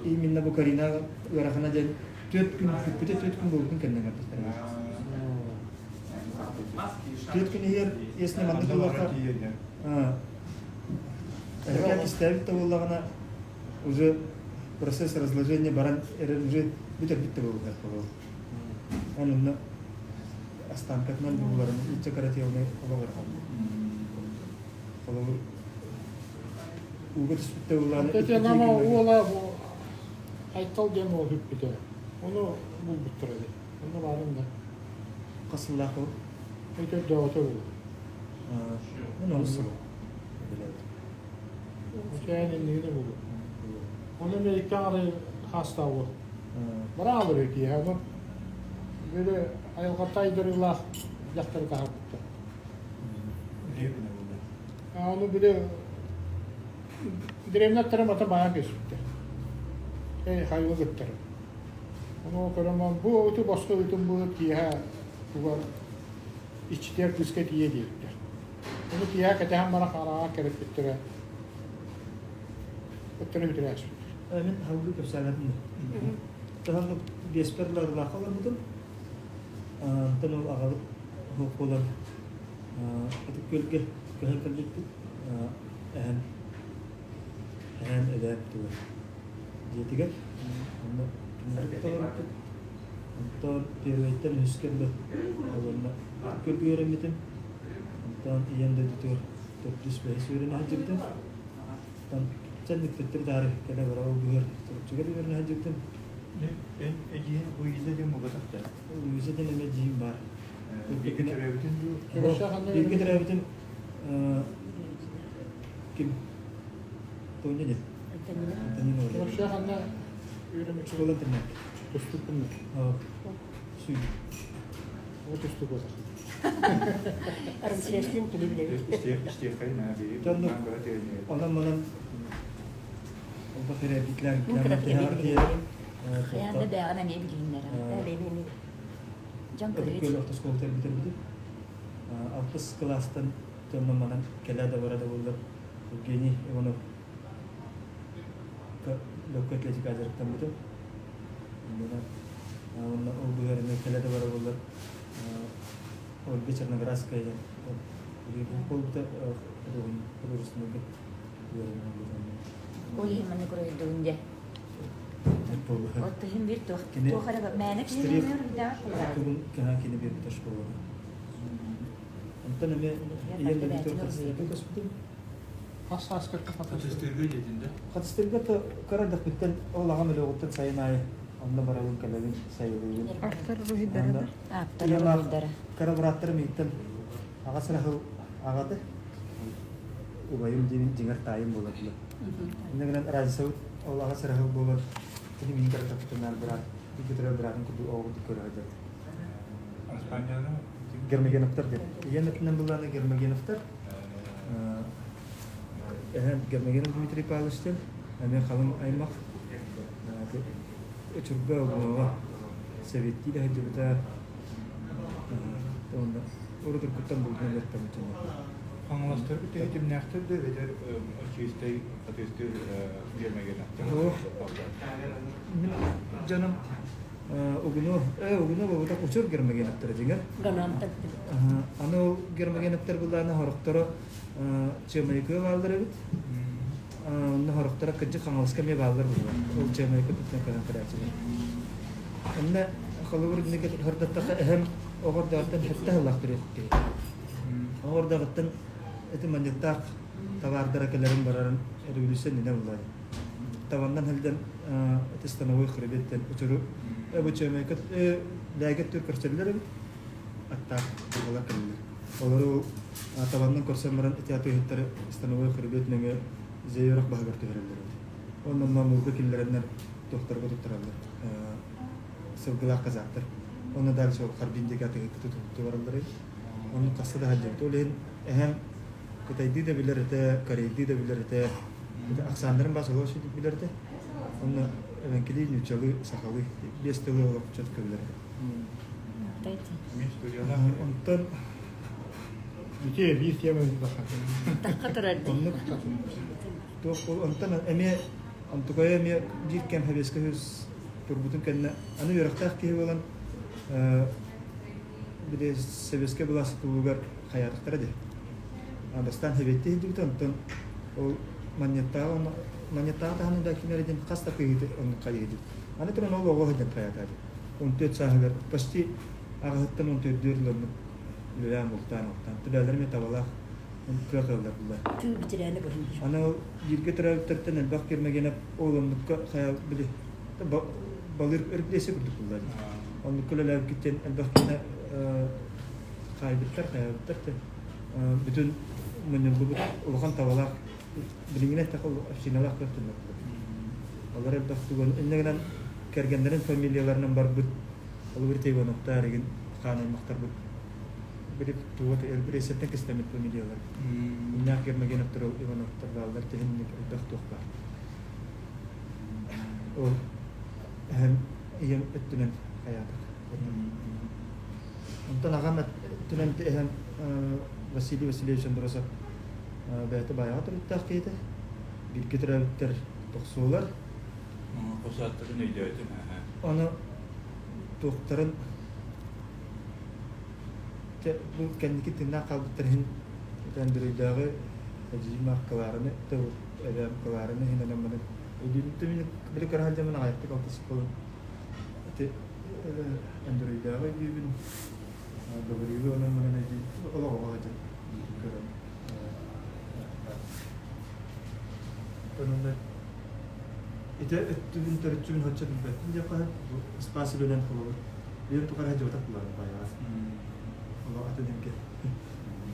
именно бу Карина ыарахана диэн 4 күн бүппүтэ 4 күн буолбутун кэннэ ыҥырбыттара. 4 күн иһигэр если маннык буоллахха эркээк истээбит да буоллаҕына уже процесс разложения баран эрэр уже бүтэрбит да буолуохтаах буолуо. Онно останкатынан булларын иччэ кыратыылны олох ырахан. Холобур ууга түспүт да буоллаҕына Татьяна уола бу Айтал диэн уол бүппүтэ. Ону булбуттара дии. Онно баарын да. Хас сыллаах ол? Өтөрдөөҕүтэ буолуо. Мен онус сыл. Өтөөн иннигинэ буолуо. Ону эмиэ икки аҥары хаастаабыт. Бара алыр киһи. Ону били айылҕатта айдарыылаах дьахтары таһаарбыттар. Ону били Древнаттара мата баайан кэспиттэр. Эй, хайылы кыттары. Ону көрөн бу ыты босхо ытым бу киэһэ тугар иччитигэр кыыска тиийэ диэбиттэр. Ону киэһэ кэтэһэн баран хараҕа кэрэппиттэрэ ыттара бүтэрээспиттэр. Мин халгыы кэпсээбэтим да. Таһан биэспэр ларылаахха олорбутум. Онтон ол аҕабыт суох буолан Ытык Күөлгэ көһөн кэлбиппит. Эһэм эһэм эбээм тугар дьиэтигэр. Онно кинилэри кытта олорбуппут. Онтон первэйтэн үһүскэ дылы олорно Ытык Күөлгэ үөрэммитим. Онтон ийэм дойдутугар төрдүс бэһис үөрэнэ сылдьыбытым. Онтон чэнникпиттэр даары кэлэ бара ол быһыар Чурапчыга да үөрэнэ сылдьыбытым. Эн эдьиийин Луиза диэн буолбатах да? Луиза диэн эмиэ эдьиийим баар. Бииргэ төрөөбүтүн дуу? Бииргэ төрөөбүтүм ким? Тоня диэн. Антонина. Вообще ханна үөрэммит Школа интернат. Тустуккун Сүй. Ол тустук болар. Армсеслин кини билэбит. Истиэххэ наа бии. Онон манан Олбох эрэ битлээн Хайаан да бэҕэн эмиэ билииннэрэ. Дьон Ытык көрүт. Күөл орто оскуолатыгар бүтэрбитим. Алтыс кылаастан дьонно манан кэлэ да бара да буоллар Евгений Иванов легкой атлетика дьарыктаммытым. Уонна ол быһаарыны кэлэ да бара буоллар Ольга Черноградская диэн буолбута художественныйга Ол иһин маннык уруһуйдугун дьэ. Оттон биир туох туох эрэ мээнэ киһи уруһуйдаах буолар. Тугун кини биэрбитэ школаҕа. Онтон эмиэ ийэм дойдутугар Хатыстырга көспүтүм. Хас сааскар Хатыстырга диэтин да? Хатыстырга то кыра эрдэхпиттэн ол аҕам өлүөҕүттэн сайын аайы онно барабын кэлэбин сайылыыбын. Автор уруһуйдара да? Ааптар уруһуйдара. Кыра бырааттарым ииттэн аҕа сыраһыл аҕата убайым диэн дьиҥэр таайым буолар була. Инньэ гынан разницабыт ол аҕа сыраһыл буолар кини мин кыратаппытынан быраат бүтэрэр быраатын курдук оҕо курдук көрө сылдьар. Аспаньяны Гермогеновтар диэн. Ийэм өттүнэн былааны Гермогеновтар. Эһэм Гермогенов Дмитрий Павлович диэн эмиэ халыҥ аймах. Учурга оҕоҕо советтии да сылдьыбыта. Уонна урут уруккуттан булгун өлөртөммүт дьоннор. Хаҥаластар үтүмнээхтэр да эбэтэр чистай атыыстыыр Гермогеновтар. Мин дьоном угуну угуну бобута учур Гермогеновтар дьиҥэр. Аны ол Гермогеновтар былааны хорохторо Чыамайыкыга бааллар эбит. Онно хорохторо кырдьык Хаҥаласка эмиэ бааллар буолар. Ол Чыамайыкы туттан көрөн көрөөччүлэр. Онно холобур инники хордоттохо эһэм оҕордоҕуттан сэттэ сыллаах төрүөт киһи. Оҕордоҕуттан ити манньыктаах табаардара кэлэрин барарын революция иннинэ булла. Табаннан сылдьан ити становой хребеттен учуру эбучемекет лээгет түр көрсөллөр эбит аттаах буолар кэллэр. Олору табаннан көрсөн баран ити атыыһыттары становой хребет нөҥүө Зеюрах баһыгар түһэрэллэр эбит. Онон мамулга киллэрэннэр туохтарга туттараллар. Сылгылаах казактар. Онно дальше ол Харбин диэки атыыһытты тутутту бараллар эбит. Онно хаста да сылдьыбыт. Ол иһин эһэм кытайдыы да билэр этэ, корейдыы да билэр этэ. Ахсааннарын баас олох сүдүк билэр этэ. Онно эбэҥкилии, нууччалыы, сахалыы биэс тылы олох четко билэр этэ. Онтон Ити биир тема Тахха турар дии. Оннук туох онтон эмиэ онтукайа эмиэ биир кэм хэбиэскэ үс турбутун кэннэ аны үөрэхтээх киһи буолан били сэбиэскэй былаас тутулугар хайаатахтара дии. Бастаан сэбиэттии сылдьыбыта, онтон ол манньыттааҕы манньыттааҕы таһынан да ким эрэ диэн хас да кыыһы оннук хайыһы Аны туран ол оҕо сылдьан хайаатаа дии. 14 сааһыгар почти аҕаһыттан 14 ыланнык үлэлээн бултаан алтаан. Түбээлэрим эмиэ табалаах кыах ыаллар буллар. Тыы битирээнэ быһын диир. Аны ол бииргэ төрөөбүттэртэн элбэх кирмэгэнэ ол оннукка хайа били балыыр өрүплэсэ курдук буллар. Оннукка үлэлээбиккиттэн элбэх киһини хаайбыттар, хайаабыттар те. Бүтүн мунньуллубут улахан табалаах билиҥҥинэн эттэххэ общиналаах кыах Олор элбэх тугун иннэ гынан кэргэннэрин фамилияларынан барбыт Олугур Ивановтар игин хаан аймахтарбыт били туга репрессияттан кистэммит фамилиялар. Иннээх Гермогеновтар Ивановтар бааллар тиһинник элбэх туох баар. Ол эһэм ийэм өттүнэн хайаатах. Онтон аҕам өттүнэн эһэм Василий Васильевич Андросов бэйэтэ байаҕа төрүттээх киһитэ. Бииргэ төрөөбүттэр тохсуолар. Хосааттарын өйдөөтүм. Ону туохтарын бу кэнники тыыннаах хаалбыттар иһин Өндөрөйдөөҕү эдьиийим Клараны эбээм Клараны иһин онон маны өйдүүбүн били кыра сылдьаммын аҕыйахтык алтыспыт буолан ити Өндөрөйдөөҕү өйдүүбүн Гаврилы онон манан өйдүүбүн олох оҕо сылдьан көрөн Онон ити өттүбүн төрүччүбүн соччо билбэппин диэххэ сөп. Бу ыспаас үлэнэн холобур. Биир тухары сылдьыбатах буоларым баайаҕа. Олох атын эргэ.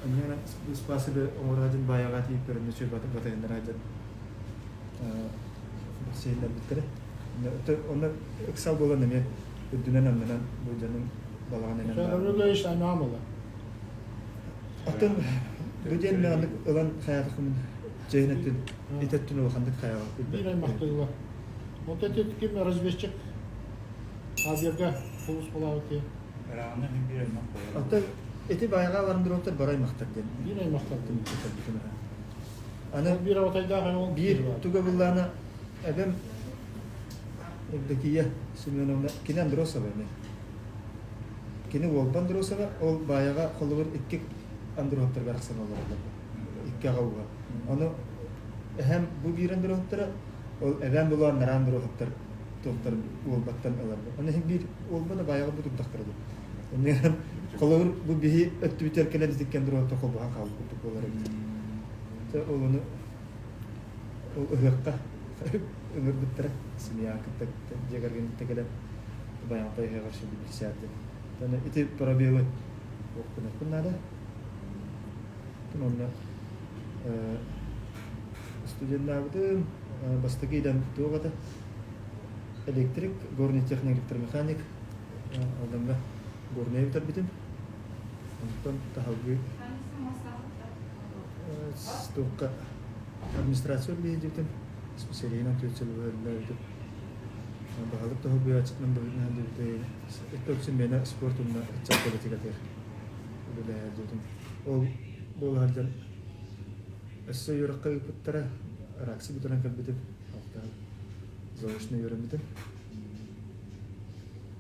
Анньана ыспаас үлэ оҥоро сылдьан баайаҕа тиийип көрөннө үчүгэй батыһыннара сылдьан сиһиллэрбиттэрэ. Онно ыксал буолан эмиэ үрдүнэн-аннынан бу дьонум балаҕан энэн Атын бу диэн мээник ылан хайаатахпын чэйин өттүн ит өттүн улаханнык хайаабаппын. Биир аймахтыылар. Онтон ити ким разведчик Хаберга сулууспалаабыт киһи. Ырааны биир аймах буолар. Оттон ити байҕа Вандровтар бар аймахтар диэн. Биир аймахтар. Аны биир абатайдаах ол биир туга буллаана эбэм Евдокия Семеновна кини Андросова эмиэ. Кини Уолба Андросова, ол Баайаҕа холобур икки Андроһуттарга арахсан олороллор. Икки аҕа ууһа. Ону эһэм бу биир Андроһуттара, ол эбээм булаан анараа Андроһуттар туохтар Уолбаттан ыларбыт. Ону иһин биир Уолба да Баайаҕа бу турдахтара дии. Онно холобур бу биһи өттүбүтүгэр кэлэн икки Андроһуттар холбоһон хаалбыт курдук буолар эбит. Ол ону ол ыһыахха ыҥырбыттара. Семья кытта дьиэ кэргэн кытта кэлэн Байаҕантай ыһыаҕар билсээбитим. Ити пробелы уохпунуохпун наада. Онно студеннаабытым, бастакы идэм туох этэ? Электрик, горный техник, электромеханик. Алданга горнайы бүтэрбитим. Онтон таһалгыы туохха администрация үлэлиирдибитим. Специалиһынан түөрт сыл үлэлээбитим. Баһылык тоһугуйааччытынан быһыытынан диэбитэ икки үксүн миэнэ спорт уонна ыччат политикатыгар үлэлэһэр диэтим. Ол буола сылдьан өссө үөрэххэ ыыппыттара, раксы бүтэрэн кэлбитим, алтан заочно үөрэммитим.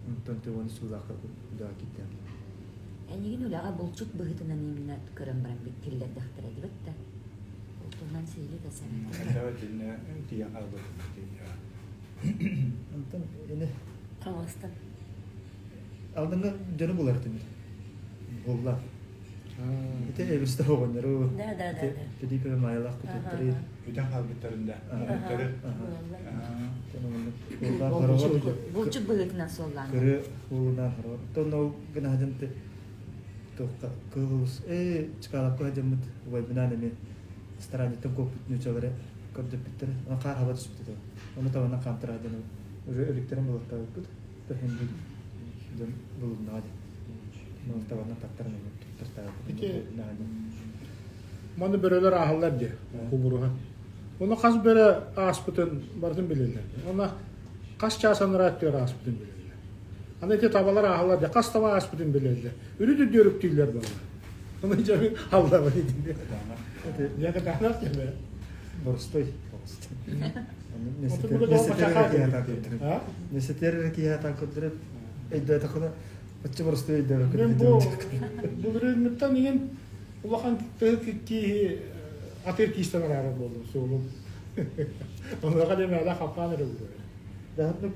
Онтон Тываны суулаахха үлэҕэ киирдэм. Эйигин үлэҕэ булчут быһыытынан именно көрөн баран киллэрдэхтэрэ дибит да. Ол туһунан сиһилии кэпсээн. Хайдах итиннэ тиийэн хаалбытым Онтон ини Хаҥаластан. Алдыҥҥа дьону булар этим. Булла. Ити эбисте оҕонньору Да, да, да, да. Филиппе Майлах күтүттэрин Бүтэн хаалбыттарын да. Муҥуттары. Булчут быһыытынан суоллаан. Көрө уолунаан хороор. Тон ол гына хадьанты туохха кыылус ээ чыкаалапка хадьаммыт убайбынаан эмиэ стараниттан куоппут ньучалары көрдөппүттэр. Аны хаар хаба түспүт этэ. Ону табанан хаамтара хадьан уже өлүктэрин булаттаабыппыт. Төһөн дьон булуннаҕа дии. Ону табанан таттаран эмиэ туттартаабыппыт. Ити Маны бөрөлөр ааһаллар дии, кубуруһа. Ону хас бөрө ааспытын барытын билэллэр. Уонна хас чаас анараа өттүгэр ааспытын билэллэр. Аны ити табалар ааһаллар дии, хас таба ааспытын билэллэр. Үрүт үрдүөр үктүүллэр буолла. Ону дьэ мин аллабын итини. Дьэ кытаанах дьэ. Боростой. Несетер киһи көрдөрөп өйдөөтөххүнэ оччо боростой өйдөөбөккүн. Мен бу былырыыҥҥыттан иҥин Улахан тыһы кииһи атыыр киистэн араарар буоллум суолум. Онуоха диэн мээлэ хаппаан эрэ буолуо. Даһатнык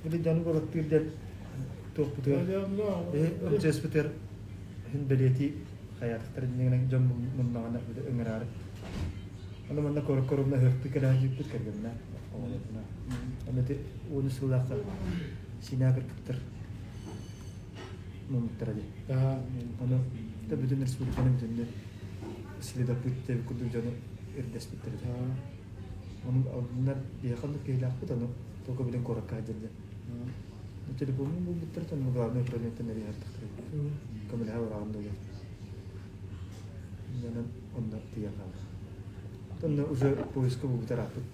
били дьону балыктыыр диэн туохпутугар МЧС-пытыгар иһин бэлиэтии хайаатахтар иннигинэн дьон муннаҕына били ыҥыраары. Аны манна короккорумна ыһыахтыы кэлээдьиппит кэргэннэ оҕолорбуна. Аны ити уону сыллаахха Сиинэ кыргыттар муммуттара дии. Ону да бүтүн республиканы бүтүннүү следопыт диэбит курдук дьону ирдэспиттэр этэ. Ону алдыннар биһиэхэ оннук киһилээхпит, ону только билин куоракка сылдьар диэн. Телефоммун булбуттар, онно главное управлениеттан эрийэ Көмөлөһө бараҕын да диэн. Онон онно тиийэн хаалла. Онно уже поиска булбутар ааппыт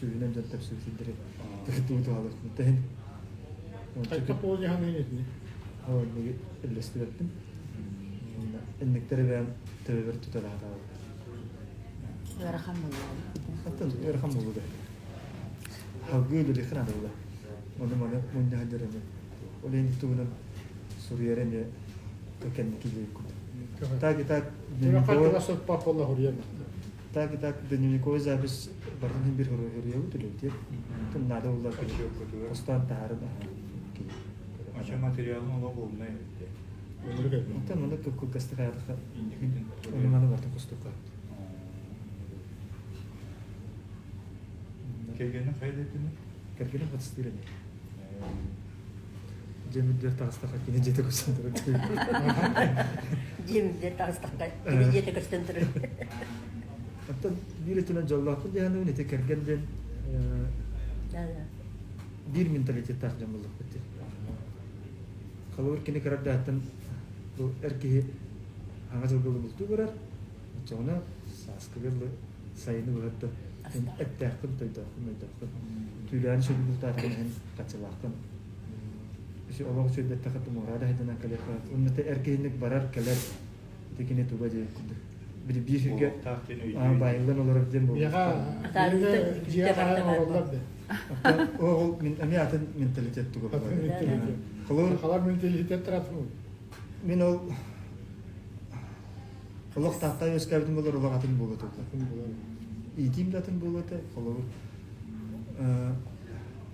сүүһүнэн дьон тэпсибит сирдэри тугу туһалыахпын тэһин Хайдах буолуоххун итини? Оннугу үллэстибэппин. Инниктэр эбээн төбөбөр туталаатаҕым. Ыарахан буолуо. Оттон ыарахан буолуо да. Салгыы үлэлиэххэ наада буолла. Ону маны мунньа сылдьар эмиэ. Ол иһин тугунан суруйар эмиэ кэнники диэбит курдук. Так и так дневниковой так и так дневниковой запись барытын биир суруйабыт үлэбитигэр. Наада буолла хостоон таһааран Ача материалын олох уумнай эбит. Онтон маннык кылгастык аятаха ону маны барытын хостуохха. Кэргэнин хайда этини? Кэргэнин хатыстыыр ини. Дьиэмирдэр таҕыстахха кини дьиэтэ көстөн турар. Дьиэмирдэр таҕыстахха кини дьиэтэ көстөн турар. Оттон биир өттүнэн дьоллоохпут диэханыбын ити кэргэн диэн биир менталитеттаах дьон буоллахпыт дии. Холобур кини кырардааттан бу эр киһи аҥа дьылгылы бултуу барар, оччоҕуна сааскыга дылы сайыны быһа эттээхпин, тойдоохпун, өйдөөхпүн. Түүлээн сүрүн бултаатаҕын иһин хаччылаахпын. Олох үчүгэйдэттэхэ тумуураа да хайданан кэлиэххэ. Уонна эр киһинник барар, кэлэр ити кини туга диэн курдук. Били биир сиргэ баайыллан олорор диэн буолбут. Дьиэ хаһан олороллор да. Ол мин эмиэ атын менталитет туга буолар. Халар менталитет атын. Мин ол олох таатта үөскээбитим буолар олох атын буолуо этэ. Иитиим да атын буолуо этэ. Холобур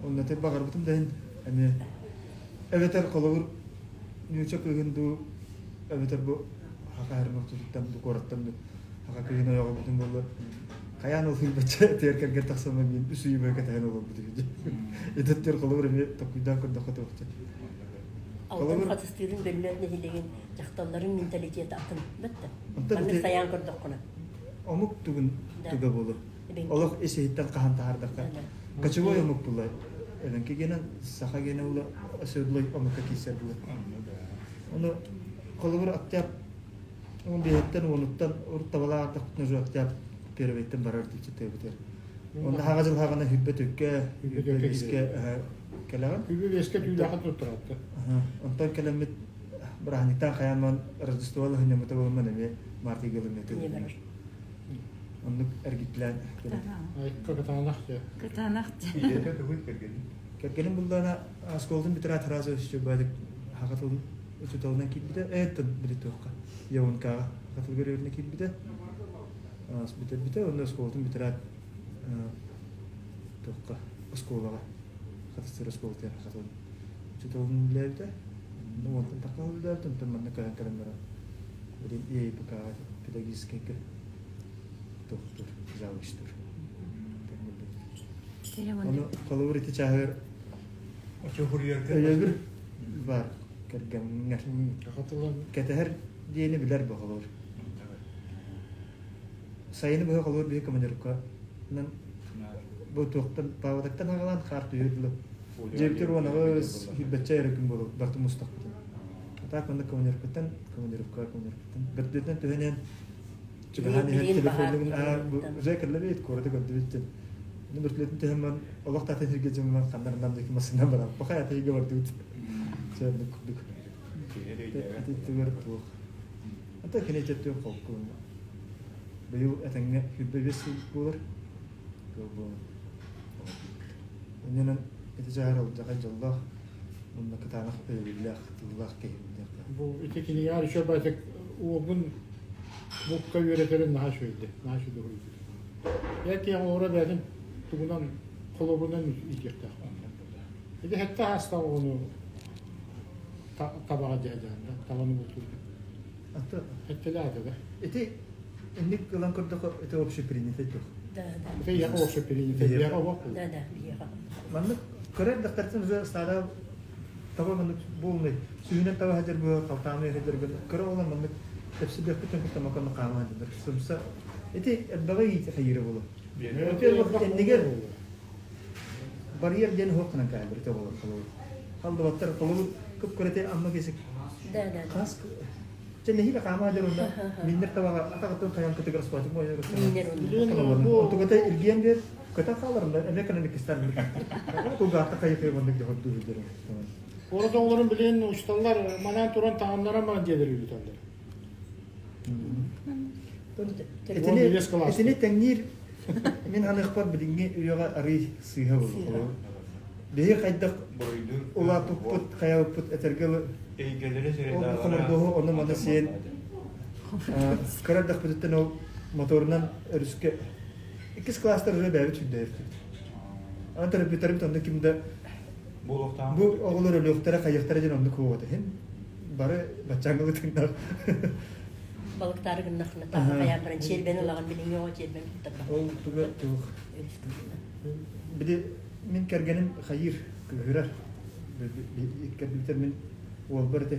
онно баҕарбытым да иһин эмиэ эбэтэр холобур ньууча кыыһын дуу эбэтэр бу хаха хермохтутуттан бу куораттан бу хаха кыыһын ойоҕобутун буоллар хайаан ол бачча тиэр кэргэн тахсаммын мин үс үйүмэ кэтэһэн олорбут үһү итеттер холобур эмиэ токуйдаан көрдөххө туохча Алтан хатыстыырын бөллөт нэһилиэгин дьахталларын менталитета атын бытта. Маннык сайаан көрдөххүнэ. Омук тугун туга болу. Олох ис иһиттэн хаһан таһаардахха. Кочевой омук була. Эленки гена, саха гена була, оседлой омукка киирсэр була. Ону холобур октяб он биэһиттэн уонуттан урут табалаах уже октяб первыйтан барар диэчи тыабытыгар. Онно хаҕа дьыл хаҕана хүббэ түккэ, хүббэ биэскэ кэлэҕин. Хүббэ биэскэ түүлээхин туттаратты. Онтон кэлэммит бырааһынньыктаан хайааман Рождество лыһынньаммыта буолумман эмиэ Март ыйга ылыммыт. Оннук эргитлээн Кытаанах дьэ. Кытаанах дьэ. Ийэтэ тугуй кэргэнин? Кэргэним буллаана оскуолатын бүтэрээт сразу өссө баадык хаха тылын учууталынан киирбитэ. Эттэн били туохха Яункаҕа хаха тылыгар үөрэнэ киирбитэ. Бүтэрбитэ уонна оскуолатын бүтэрээт туохха оскуолаҕа хатыстыыр оскуолатыгар хаха тылын учууталын үлэлээбитэ. Уонтан тахха үлэлээбитэ, онтон манна көһөн кэлэн баран. Билин ИАИПК-ҕа педагогическайга тохтуур, завучтуур. Ону холобур ити чааһыгар өйөбүл баар кэргэҥҥэр. Кэтэһэр диэни билэр бу холобур. Сайыны быһа холобур биһи командировканан бу туохтан паводоктан аҕалан хаар түһүөр дылы. Дьиэбитигэр уонаҕыс сүүрбэччэ эрэ күн буолуо барыта мустахпытын. А так маннык командировкаттан командировка командировкаттан бөртүөтүнэн түһэнэн чугаһаан иһэн телефоннугун аа уже кэллэбит куораты көрдүбүт диэн. Ну бөртүлөтүн түһэн баран олох таатын сиргэ дьоммар ханнарынан диэки массыынан баран пахай атыыга бардыбыт. Чэ курдук. Ититтигэр туох. Ата кини төттүн холку. Быйыл этэҥҥэ 25 сыл буолар. Ыал буолан. Иннинэн ити чаһар алдьархай дьоллоох уонна кытаанах өйөбүллээх тыллаах киһибин диэххэ. Бу ити кинигэҕэр еще байтык уолбун булка үөрэтэрин наһаа үчүгэйдик, наһаа үчүгэй уһуйбут. Эр оҕолоро бэйэтин тугунан холобурунан иитиэхтээх. Ити сэттэ саастаах оҕону табаҕа дьээдьээн да, табаны бултуур. Сэттэлээх этэ да. Ити инник ылан көрдөххө это общепринятый дух. Да, да. Это я общепринятый, я обох. Да, да, биһиэхэ. Маннык көрөр дактартан уже стада таба маннык буолнай сүүнэн таба хадьар бу халтааны хадьар көрө олон маннык тэпсибэппитин кытта маканы хаама хадьар сымса ити элбэҕи иити хайыра болу иннигэр барьер диэн хуохханан каалыр ити оҕолор холобур халдыбаттар холобур кып көрөте амма кесик Да, да. хас Чэ нэһиилэ хаама сылдьар уонна миннэр табаҕа атаҕыттан хайан кытыгырас куотук Миннэр уонна. Отугата илгиэн биэр көтөн хааларында эмиэ экономикистар кулгаахта хайы-хайы маннык дьоһордуу сылдьар. Куорат оҕолорун билигин учууталлар манаан туран таҥыннаран баран дьиэлэр ыыталлар. Итини тэҥниир мин аныахпар билиҥҥи үйэҕэ арый сыыһа буолуо. Биһи хайдах улааппыппыт, хайабыппыт этэргэ Эйгэлэри Ол хомордуоһу ону-маны сиэн кыра эрдэхпититтэн ол моторунан өрүскэ иккис класстар уже бэйэбит сүрдээбиппит. Аны төрөппүттэрбит онно ким да бу оҕолор өлүөхтэрэ, хайыахтара диэн оннук буолуо иһин бары баччааҥҥылы тыыннаах Балыктаары гыннахына тааһы хайаан баран чиэрбэни ылаҕын билиҥҥи оҕо чиэрбэни туттарбат. Ол туга туох били мин кэргэним хайыыр кыыһырар иккэрдибитэр мин уолбар ити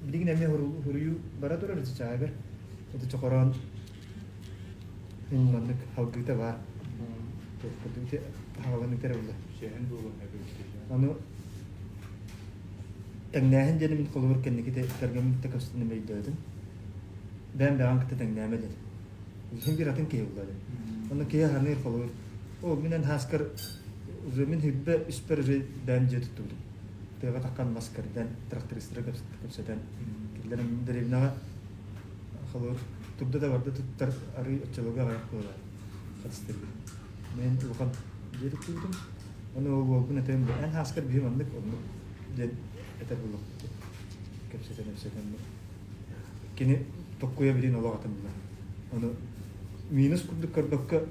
билигин эмиэ хуруйуу бара турар чычаагар ити чохороон маннык халгыыта баар ити хаалан итэр була ону тэҥнээһин диэни мин холобур кэнники кэргэммин кытта көстөн өйдөөтүм бэйэм бэҕэм кытта тэҥнээмэ диэн Иһин биир атын киһи булла диэн. Онно киһи ханыыр холобур ол мин эн хааскар уже мин хүрбэ үспэр уже бэйэм дьиэ туттубутум. Тыаҕа таххан мас кэрдэн, трактористары кэпсэтэн, кинилэр дэриэбинэҕэ холобур турда да барда туттар арыы оччолорго аҕыйах буолар хатыстырбыт. Мен улахан дьиэ туттубутум. Ону ол уолбун этэрим эн хааскар биһи маннык оннук диэн этэр буолуохпут. Кэпсэтэн кэпсэтэн Кини токкуйа билин олох атын буолар. Ону минус курдук көрбөккө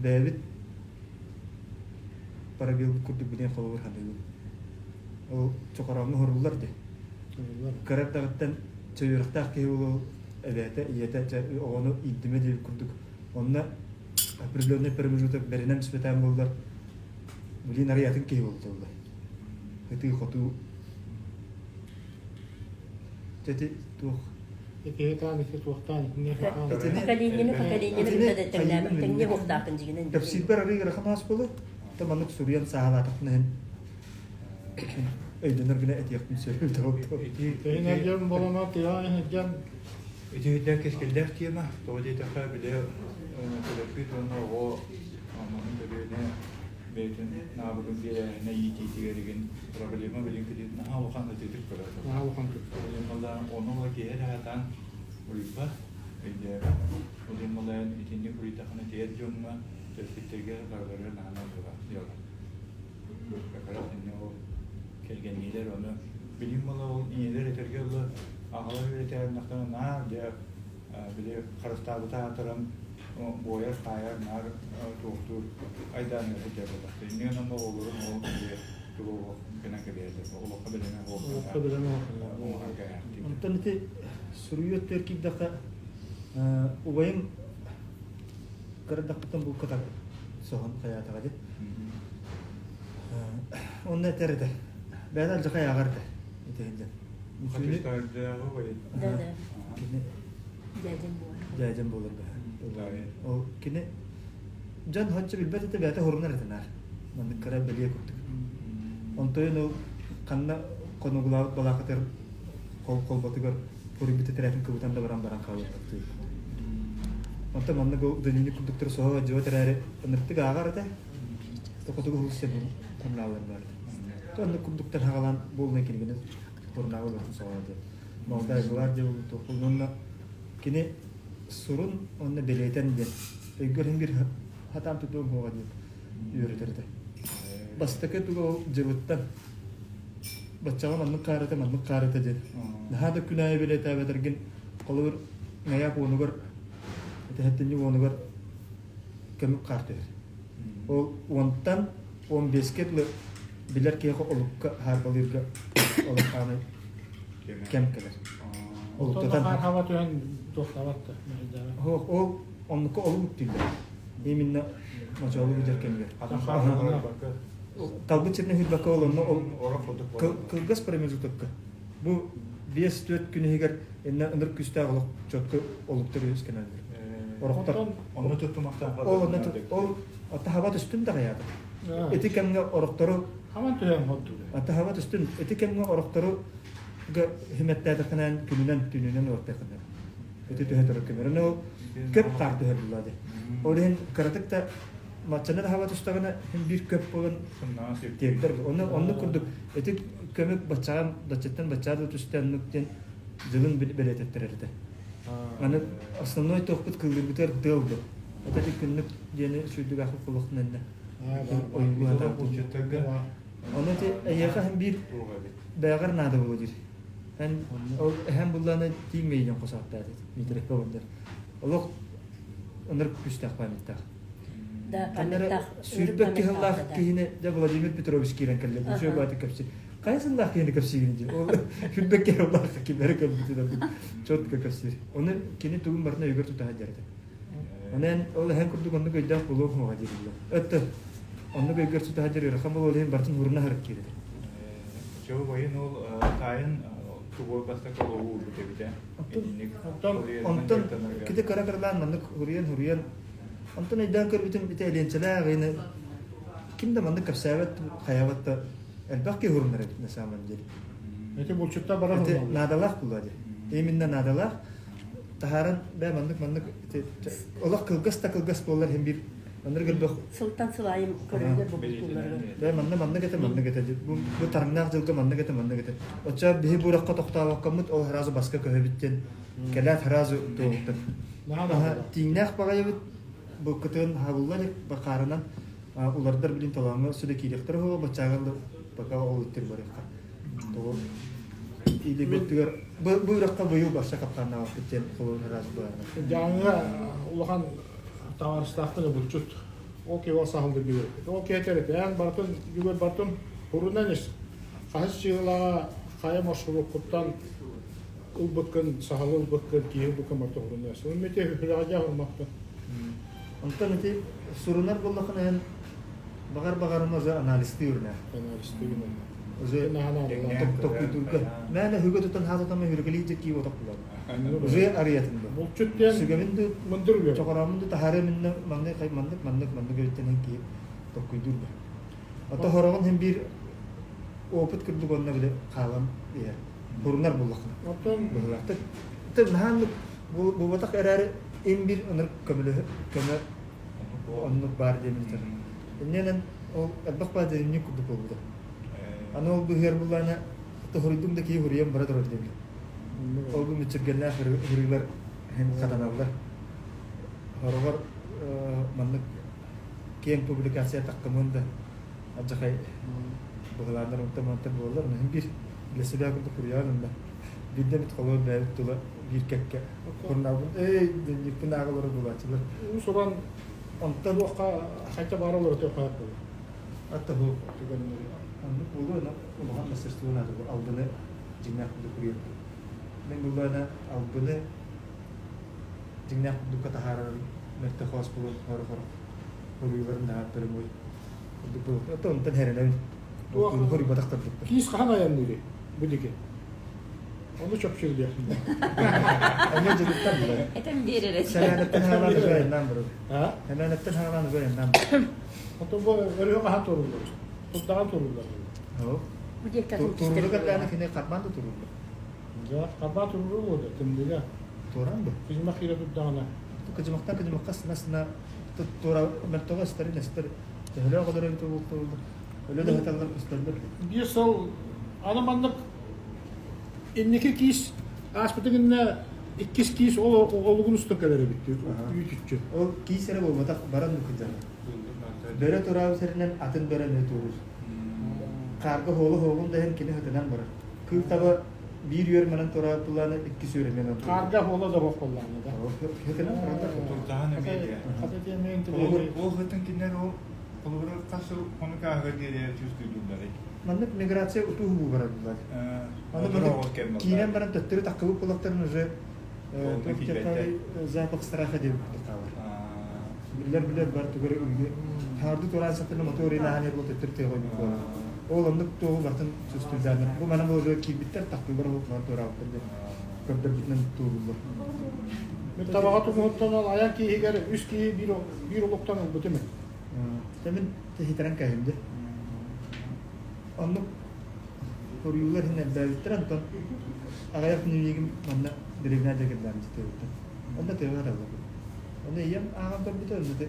бэйэбит парабелбыт курдук билин холобур саныыбын. Ол чохорооҥҥо хоруллар дии. Кыра эрдэҕиттэн чөйүөхтээх киһи буолуо эбээтэ, ийэтэ чэ оҕону иирдимэ диэбит курдук. Онно определенный промежуток бэринэн түспэтээн буоллар, билин арый атын киһи буолталлар. Ытыы-хотуу Ити туох Ити ити туохтаан Поколенияны поколенияны кытта тэҥнээбэт тэҥниэ буолтаахпын дьигинэн. Кэпсиирбэр арый ыарахан аас буолуо. Та маннык суруйан сааһылаатахпына иһин өйдөнөр гына этиэхпин сөп Энергиям болоно тыа энергиям Ити үрдэ кэскиллээх тема. Тоҕо диэтэххэ, били төлөппүт уонна оҕо маны бэбиэнэ бэйэтин наабыгын биэрээһинэ иитиитигэр игин проблема билин кытыыт наһаа улахан ытыытык көрөр. Наһаа улахан Проблемалаан ону ыла киһи эрэ сатаан уруйбат, өйдөөбөт. Проблемалаан итинник уруйдахына тиэр дьоҥҥо, төрөппүттэргэ барыларыгар наһаа наадалаах дьыала. Как раз инньэ ол кэргэнниилэр ону билим буола ол ийэлэр этэргэ дылы аҕалар үөрэтээбинэхтэринэ наар дьэ били харыстаабыта аатыран буойар таайар наар туохтуур айдааны сылдьар буолбатах. Инньэ гынан оҕолорун ол били тугу гынан кэбиһэллэр. Олоххо бэлэмэ Олоххо бэлэмэ оҥорон кэһээхтиир. Онтон ити Суруйуу өттүгэр киирдэххэ, убайым кырдахпыттан булка соһон хайаатаҕа дии. Онно этэр этэ. Бэйэтэ алдьархай ааҕар этэ. Ити сылдьан. Да, да. Кини Дьээдьэм буолар. Дьээдьэм буолар быһа. Ол кини дьон хаччы билбэт этэ бэйэтэ хорунар этэ наар. Маннык кыра бэлиэ курдук. Онтон ол ханна хонугулаабыт балаакатыгар хол холботугар хоруйбут тэтэрээтин кыбытан да баран баран хаалбыт. Онтон маннык ол дневник курдуктары соһо дьыбат эрээри ынырыктык ааҕар этэ. Хотугу улуус хоннаалар баар. Оннук курдуктар хаҕалаан буолунай кинигини хоннаабы олорун соҕо диэн. Молодая гвардия буолбут уонна кини сурун уонна бэлиэтэн диэн өйгөр иһин биир хатаан тутуом суоҕа диэн үөрэтэр этэ. Бастакы туга ол дьылыттан баччаҕа маннык хаарыта маннык хаарыта диэн. Наһаа да күн аайы бэлиэтээбэтэргин холобур маяк уонугар этэһэттинньи уонугар көмүк хаар түһэр. Ол уонтан 15-ке дылы билэр киһиэхэ олукка хаарбалыырга олоххааны кэм кэлэр. Олуктатан хаба түһэн туохтаабат да Ол оннука олук үктүүллэр. Именно мочоолу бүтэр кэмигэр. Талбыт сиринэн хүрбэккэ ол онно ол кылгас промежутокка бу 5-4 күн иһигэр иннэ ынырык күүстээх олох четко олуктар үөскэнэллэр. Орохтор. Онно туттумахтаах. Ол онно ол атаһаба түстүн да хайаата. Ити кэмҥэ орохтору Хаман түһэн хотдуга. Атаһаба түстүн ити кэмҥэ орохтору химэттээтэххинэн күнүнэн түүнүнэн уоттаххына ити түһэ турар кэмэр. Оны ол көп хаар түһэр булла дии. Ол иһин кыратык да маччаны да хаба түстэҕинэ хин биир көп буолан тиэрдэр. Онно оннук курдук ити көмүк баччаҕа баччаттан баччаа да түстэ оннук диэн дьылын бэлиэтэттэрэр этэ. Аны основной туохпут кыллыырбытыгар тыал бу. Это ити күннүк диэни сүүрдүк аахпыт буолуохтун Ону ити эйиэхэ һин биир бэйэҕэр наада буолуо диир. Эн ол эһэм буллаана тииҥ мэйиинэн хосааттаат Дмитрий Ковалев. Олох ынырык күүстээх памяттаах. Да, памяттаах. Сүүрбэт киһилаах киһини дьэ Владимир Петрович киирэн кэллэ. Үчүгэй бааты кэпсиир. Хайа сыллаах киһини кэпсиигин дии. Ол сүүрбэт киһилаах кимнэри кэлбитин четко кэпсиир. Оны кини тугун барытын өйүгэр тута сылдьар этэ. Оны эн ол эһэн курдук оннук өйдөөх буолуох уоҕа диириллэр. Өттө оннук өйгөр тута сылдьар ыарахан буолуо иһин барытын уруна сырыт киирэр. Чого бойын ол таайын тугу бастакы олоҕу уурбут эбитэ. Онтон кити кыра кыралаан маннык хуруйан-хуруйан онтон өйдөөн көрбүтүм ити Элиэнчэлээх ыйыны ким да маннык кэпсээбэт хайаабат да элбэх киһи урунар эбит на самом деле. Эти булчуттар бара Ити наадалаах буолуо дии. Именно наадалаах. Таһааран бээ маннык маннык олох кылгас да кылгас буоллар иһин биир маннык элбэх Сылтан сыл айым көрөллөр бу Бээ манна маннык этэ маннык этэ бу бу таҥнаах дьылга маннык этэ маннык этэ. Оччо биһи буурахха тохтообоккоммут ол сразу баска көһөбүт диэн кэлээт сразу туолуктар. Тииҥнээх баҕайыбыт бу кытын хабылла илик бакаарынан улардар билин толооҥҥо сүдэ киириэхтэрэ уһуга баччааҕар да пока ол иттир барыахха. Тоҕо илибиттигэр бу бу үрэххэ быйыл барса капкааннаабаппыт диэн холуон ыраас баарына. Дьааҥыга улахан табаарыстаахпын булчут. Ол киһи ол саһылды бүгүр. Ол киһи этэр эн бартын бүгүр бартын хурунан ис. Хаһыс чыылаҕа хайа маршруккуттан ылбыккын, саһылы ылбыккын, киһи ылбыккын барта хурунан ис. Ол мете хүлэҕэ хурмахтын. Онтон ити сурунар буоллахына эн баҕар баҕарыма уже анализтыы үрнэ. Анализтыы үрнэ. Уже токуйдурга. Мээнэ хүгэ тутан хаататама хүргэлии дьэ кии отох булар. Уже арыйатын бу. Булчут диэн сүгэбин ду мындыр үлэ. Чоҕороомун ду таһаарыам иннэ маннык маннык маннык маннык эбиттэн киһи токкуйдуур бу. Ото хороҕун хин биир опыт курдук онно били хаалан иһэр. Хурунар буллахына. Оттон быһылаахтык. Ты наһааннык буолбатах эрээри им бир ынырык көмөлөһө көмө оннук баар диэммитэр. Иннинэн ол элбэх баар диэмник курдук буолбута. Аны ол быһыар буллаана тоһуруйдум да киһи хуруйан бара турар диэбит. Ол бу мүччүргэннээх хуруйлар хатаналлар. Хороҕор маннык киэҥ публикация тахтымын да алдьархай быһылааннар онтон-мантан буоллар, онон биир для себя курдук хуруйаан онно. Биирдэ эмит холуон бэйэбит тула биир кэккэ хурнаабын эй дневникпин ааҕалара булааччылар. Уус-уран онтон туохха хайта баар олору туохха буолар. Атта бу түгэннэри оннук буолуо, но улахан мастерство наада бу алдыны дьиҥнээх курдук куруйар. Мин буллаана албыны дьиҥнээх курдукка таһаарар мөлтөх хоос булун хор-хор хоруйуларын наһааттарым ой. Курдук буолуох. Ото онтон хэрэнэбин. Туох Хоруйбатах тарбыттар. Киис хаһан айанныырый бу диги? Ону чопчу билиэхпин. Эмиэ дьылыттан булар. Этэн биэрэр Сэмээнэттэн хаалаан ыга айаннаан барар. А? Сэмээнэттэн хаалаан ыга айаннаан барар. Ото бу өрүһү хаһан турууллар? Турдаҕан турууллар. Оо. Бу диэки атын Турууллар кэллэҕинэ кини харбаан да турууллар. Дьэ, харбаан турууллар буолуо, тымныыга. Туораан бу. Кыдьымах киирэ турдаҕына. Кыдьымахтан кыдьымахха сына-сына туора мөлтөҕө эстэрин эстэр. Төһөлөөх олорор эбитэ буолла. Өлө да сыталлар көстөллөр. Биир сыл аны маннык инники киис ааспытын иннэ иккис киис ол олугун устун кэлэр эбит үүтүччү. Ол киис эрэ буолбатах баран кыдьар. Бөрө тураабы сиринэн атын бөрө эмиэ туоруур. Хаарга хоолу хоолун да иһин кини хытынан барар. Кыыл таба биир үөр манан тураабыт булааны иккис үөр эмиэ манан туоруур. Хаарга хооло да хоох буоллаҕына да. Хытынан бараллар. Турдаһан эмиэ диэ. Хата диэмэ интеллигент. Ол хытын кинилэр ол холобура хас сыл хонук ааһыар диэри чувствуйдуулларый? Маннык миграция утуу барар булар. Аны маннык киирэн баран төттөрү таххыбыт булактарын уже запах страха диэн хаалар. Биллэр-билэр бар тугары үҥү. Харды тураан сатыны мотор инаһан эрбол төттөрү тыаҕа буолар. Ол оннук туоҕу бартын чувствуйдааннар. Бу манан уже киирбиттэр тахтыылар ол туораабыттар диэн көрдөрбүтүнэн туоруллар. Мен табаҕа тумуһуттан ол айан киһигэр үс киһи биир биир олуктан ылбытым. Мин тэһитэрэн кэһимди. Оннук хоруйуулар иһин элбээбиттэр, онтон аҕыйах дневнигим манна дэриэбинэ дьэкирдээн тыабыттан. Онно тыаҕа аталлар. Ону ийэм ааҕан көрбүтэ, онно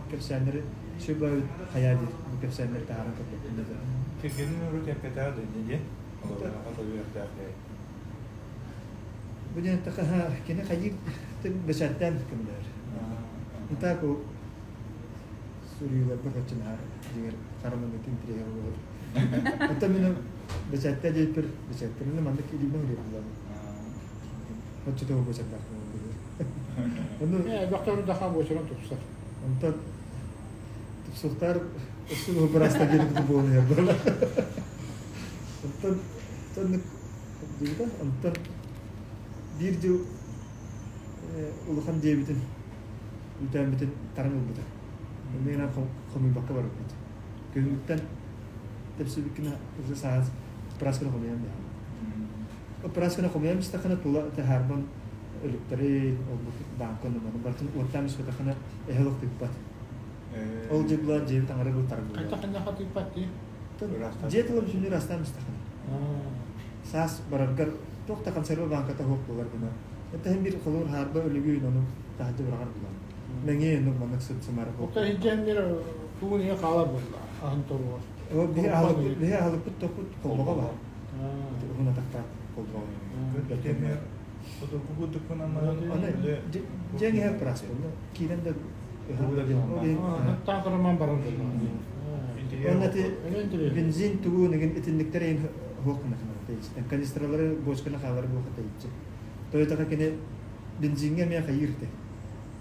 кэпсээннэри сүбэбит хайаа диир бу кэпсээннэри таһааран көрбөппүн да. Кэргэнин урут эппэтэҕэ да инньэ диэн, олордооххо толуйуохтаах диэн. Бу диэн кини хайыы бэчээттээн көмөлөһөр. Так ол суруйууларбар оччо дьиҥэр хараманыытын интэриэһэ буолар. Оттон мин бэчээттээ диэппэр бэчээттэринэ маннык илиибин уруйбуллар. Оччотугу буочардаах буолар. Ону элбэхтэ урудаха буочаран тупсар. Онтон тупсуохтаар өссө быраста диэн буолан иһэр буолар. Онтон оннук диэбитэ. Онтон биир дьыл улахан диэбитин үүтээммитин таран ылбыта. Иннинэн хомуйбакка барбыт. Күһүҥҥүттэн тэпсибиккинэ уже саас прасканы хомуйан бэһэн. Прасканы хомуйан истэххинэ тула таһаарбан өлүктэри, олбут баанка оннуманы барытын уоттаан испэтэххинэ эһэ олох тыыппат. Ол дьыбла дьиэбит аҥара был таран Хайдах ханнаха тыыппат дии? Дьиэ тыла бүтүннүү ырастаан истэххинэ. Саас бараргар туох да консерва бааҥката суох буолар гына. Это биир холуур хаарба өлүгү ону таһырдьа быраҕар булан. Мэҥиэ оннук маннык сыт-сымар. Оттон иһдьэннэр тугун иһэ хаалар буолла аһын торугар. Ол биһи аһылыкпыт биһи аһылыкпыт тохпут холбоҕо баар. Уһун атахтаах холбоҕо. Хотугу курдукпун Аны дьиэҥ иһэ прас буолла. Киирэн да Таан тороман баран буолла. Онно бензин тугу нэгин итинниктэр эйин хуох гына канистралары бочканы хаалар буоха тэйиччи. Тойтаха кини бензиҥҥэ эмиэ хайыыр те.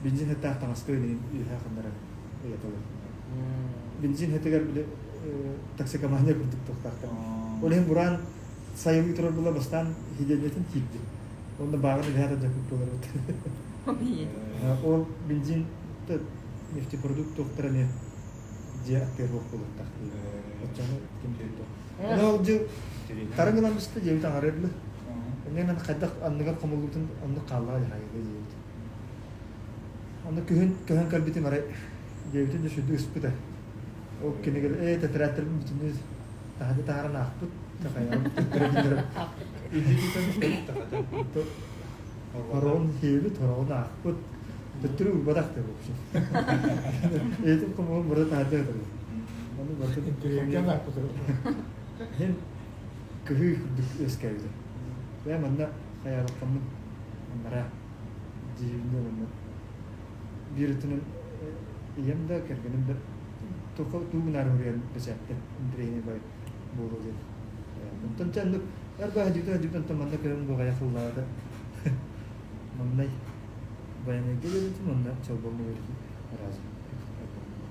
Бензин хаттаах таҥаска үлэһин үөһэ ханнара ыйаталар. Бензин хатыгар били токсикомания курдук туохтаахтар. Ол иһин бураан сайылыы турар була бастаан хидиэнньэтин киирди. Онно бааҕын үлэһэ дьакыт буолар Ол бензин нефтепродукт туохтара эмиэ дьиэ аттыгар буох буолуохтаах Оччону ким Оны ол дьыл тарыҥ ылан бистэ дьиэбит аҥара ылла. Иннинэн хайдах анныгар хомуллубутун оннук хааллаҕа дьаһайыга дьиэбит. Онно күһүн көһөн кэлбитим арай дьиэбитин да сүрдүк ыспыта. Ол кинигэр ээ тэтэрээттэрбин бүтүннүү таһырдьа таһааран аахпыт такайаабыт Хороҕун сиэбит, хороҕун аахпыт. Төттөрү уурбатах да в общем. Этим хомуһун бары таһырдьа ытырды. Ону барытын Интеллигент аахпыт. Иһин кыһыы курдук үөскээбитэ. Бэйэм манна хайаабаккаммын аннараа дьиибинэ манна биир өттүнэн ийэм да кэргэним да туохха туу гынаары суруйан бэчээттэн интэриэһинэй бай буолуо диэн. Онтон чэ оннук арба хадьыыта хадьыыта онтон манна көрөн буҕайа хыллаата. Маннай Байанайга үөрэтим уонна Чолбоҥҥо үөрэтим араас.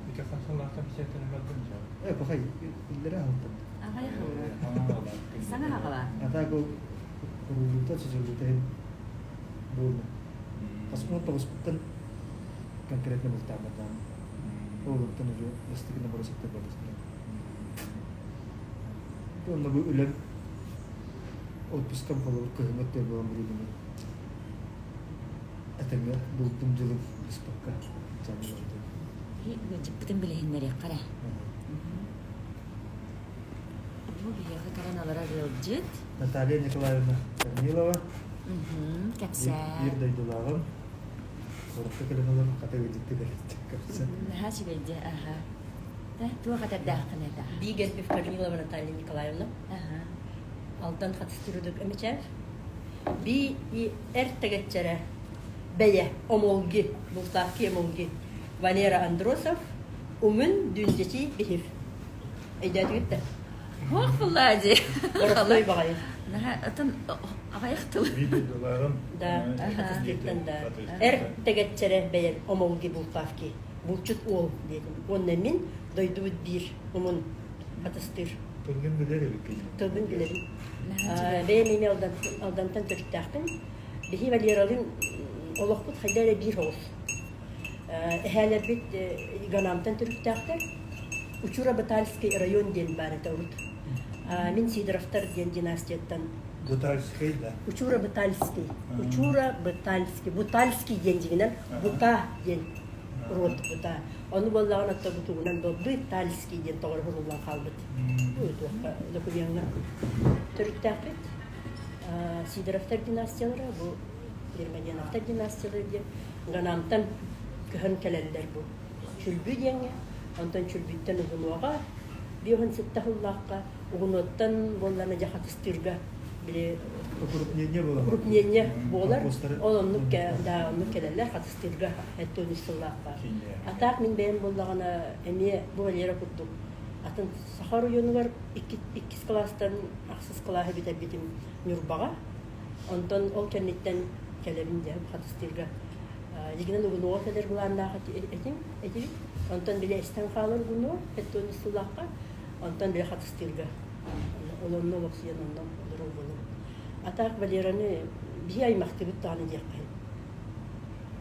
Ити хас сыллаахтан бэчээттэнэн бардым дьэ? Э, пахай, иллэрэ аһылтан. Аҕай аһыллар. Саҥа аҕала. А так ол Куруллуута, чочуллуута иһин буолла. 19-путтан конкретно бултаабатаҕым. Ол онтон уже бастакы набросоктар буолбуттара. Уонна бу үлэм отпускам холобур кыһыҥҥы өттүгэр буолан билигин этэҥҥэ булдум дьылым быспакка дьаҥым олордум. Ыалдьыппытын билиһиннэриэххэ эрэ. Бу биһиэхэ кэлэн олорор ыалдьыт. Наталья Николаевна Корнилова. Кэпсээ. Биир дойдулааҕым. Куоракка кэлэн олорон хата ыалдьытты кэлэттик кэпсээ. Наһаа үчүгэйди, аха. Да, туох этэрдээххин этэ? Бигербив Корнилова Наталья Николаевна. Аха. Алдан Хатыстырудук Эмичээх. Би и эр тэгэтчэрэ бэйэ омолги, бултаахки омолги Валера Андросов, Умун Дүнжечи Бихив. Өйдөөтүгүт да? Туох буллаа дии. Боростуой баҕайы. Наһаа атын аҕыйах тыл. Видеоларым. Да, хатыстыыртан да. Эр тэгэтчэрэ бэйэн омолги бултаахки булчут уол диэтим. Уонна мин дойдубут биир умун хатыстыыр. Тылгын билэр эбиккин. Тылбын билэбин. Бэйэм эмиэ Алдантан төрүттээхпин. Биһи Валералыын олохпут хайда эрэ биир оҕус. Эһээлэрбит Ганамтан төрүттээхтэр. Учура-Батальский район диэн баар этэ урут. Мин Сидоровтар диэн династияттан. Бутальский да? Учура-Батальский. Учура-Батальский. Бутальский диэн дьиҥинэн Бута диэн род Бута. Ону буоллаҕына отто бутугунан Бытальский диэн тоҕо уһулуллан хаалбыт. Туохха докумеҥҥа төрүттээхпит. Сидоровтар династиялара бу Гермоденовтар династиялара диэн Ганамтан көһөн кэлэллэр бу Чүлбү диэҥҥэ, онтон Чүлбүттэн Угунуоҕа, биэһин ситта сыллаахха Угунуоттан буоллана дьэ Хатыстыырга били Укрупнение буолар. Укрупнение буолар. Ол оннук да оннук кэлэллэр Хатыстыырга 73 сыллаахха. А так мин бэйэм буоллаҕына эмиэ бу Валера курдук атын Саха оройуонугар иккис кылаастан ахсыс кылааһы бүтэрбитим Ньурбаҕа. Онтон ол кэнниттэн кэлэбин дьэ Хатыстыырга Дьигинэн угунуоҕа кэлэр былааннаах этим, этибит. Онтон били эстэн хаалар угунуо, 73 сыллаахха, онтон били Хатыстыырга олонно олохсуйан онно олорор буолум. А так Валераны биһи аймахтыбыт даҕаны диэххэ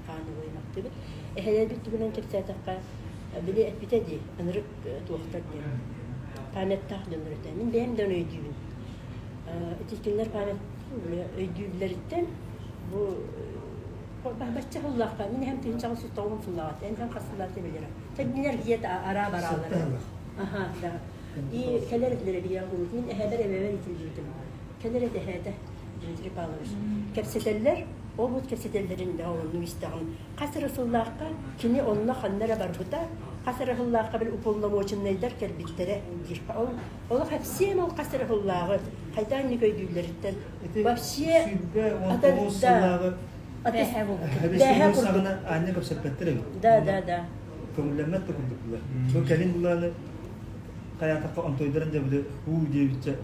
хааныбы аймахтыбыт. Эһэлэрбит туһунан кэпсээтэххэ, били эппитэ дии, ынырык туохтар диэн. Памяттаах дьоннор этэ. Мин бэйэм да өйдүүбүн. Ити кинилэр память өйдүүллэриттэн бу бачча сыллаахха мин эһэм тыһыынчаҕа суттаҕым сыллаҕат эн хэн хас сыллаах билэрэ тэбинэр диэт араа бараалара аха да и кэлэр этилэр эбийээн куруук мин эһээбэр эбэбэр итиллибитим кэлэр этэ эһээтэ Дмитрий Павлович кэпсэтэллэр ол бут кэпсэтэллэрин да оннук истэҕин хас эрэ сыллаахха кини онно ханна эрэ барбыта хас эрэ сыллаахха били уполномоченнайдар кэлбиттэрэ диир ол олох эпсиэм ол хас эрэ сыллааҕы хайдах инник өйдүүллэриттэн вообще 29 сыллааҕы Бээһэ саҕана аанньа кэпсэппэттэр эбит. Да, да, да. Көҥүллэммэт да курдук Бу кэлин булааны хайаатахха онтойдорун дьэ били уу диэбиччэ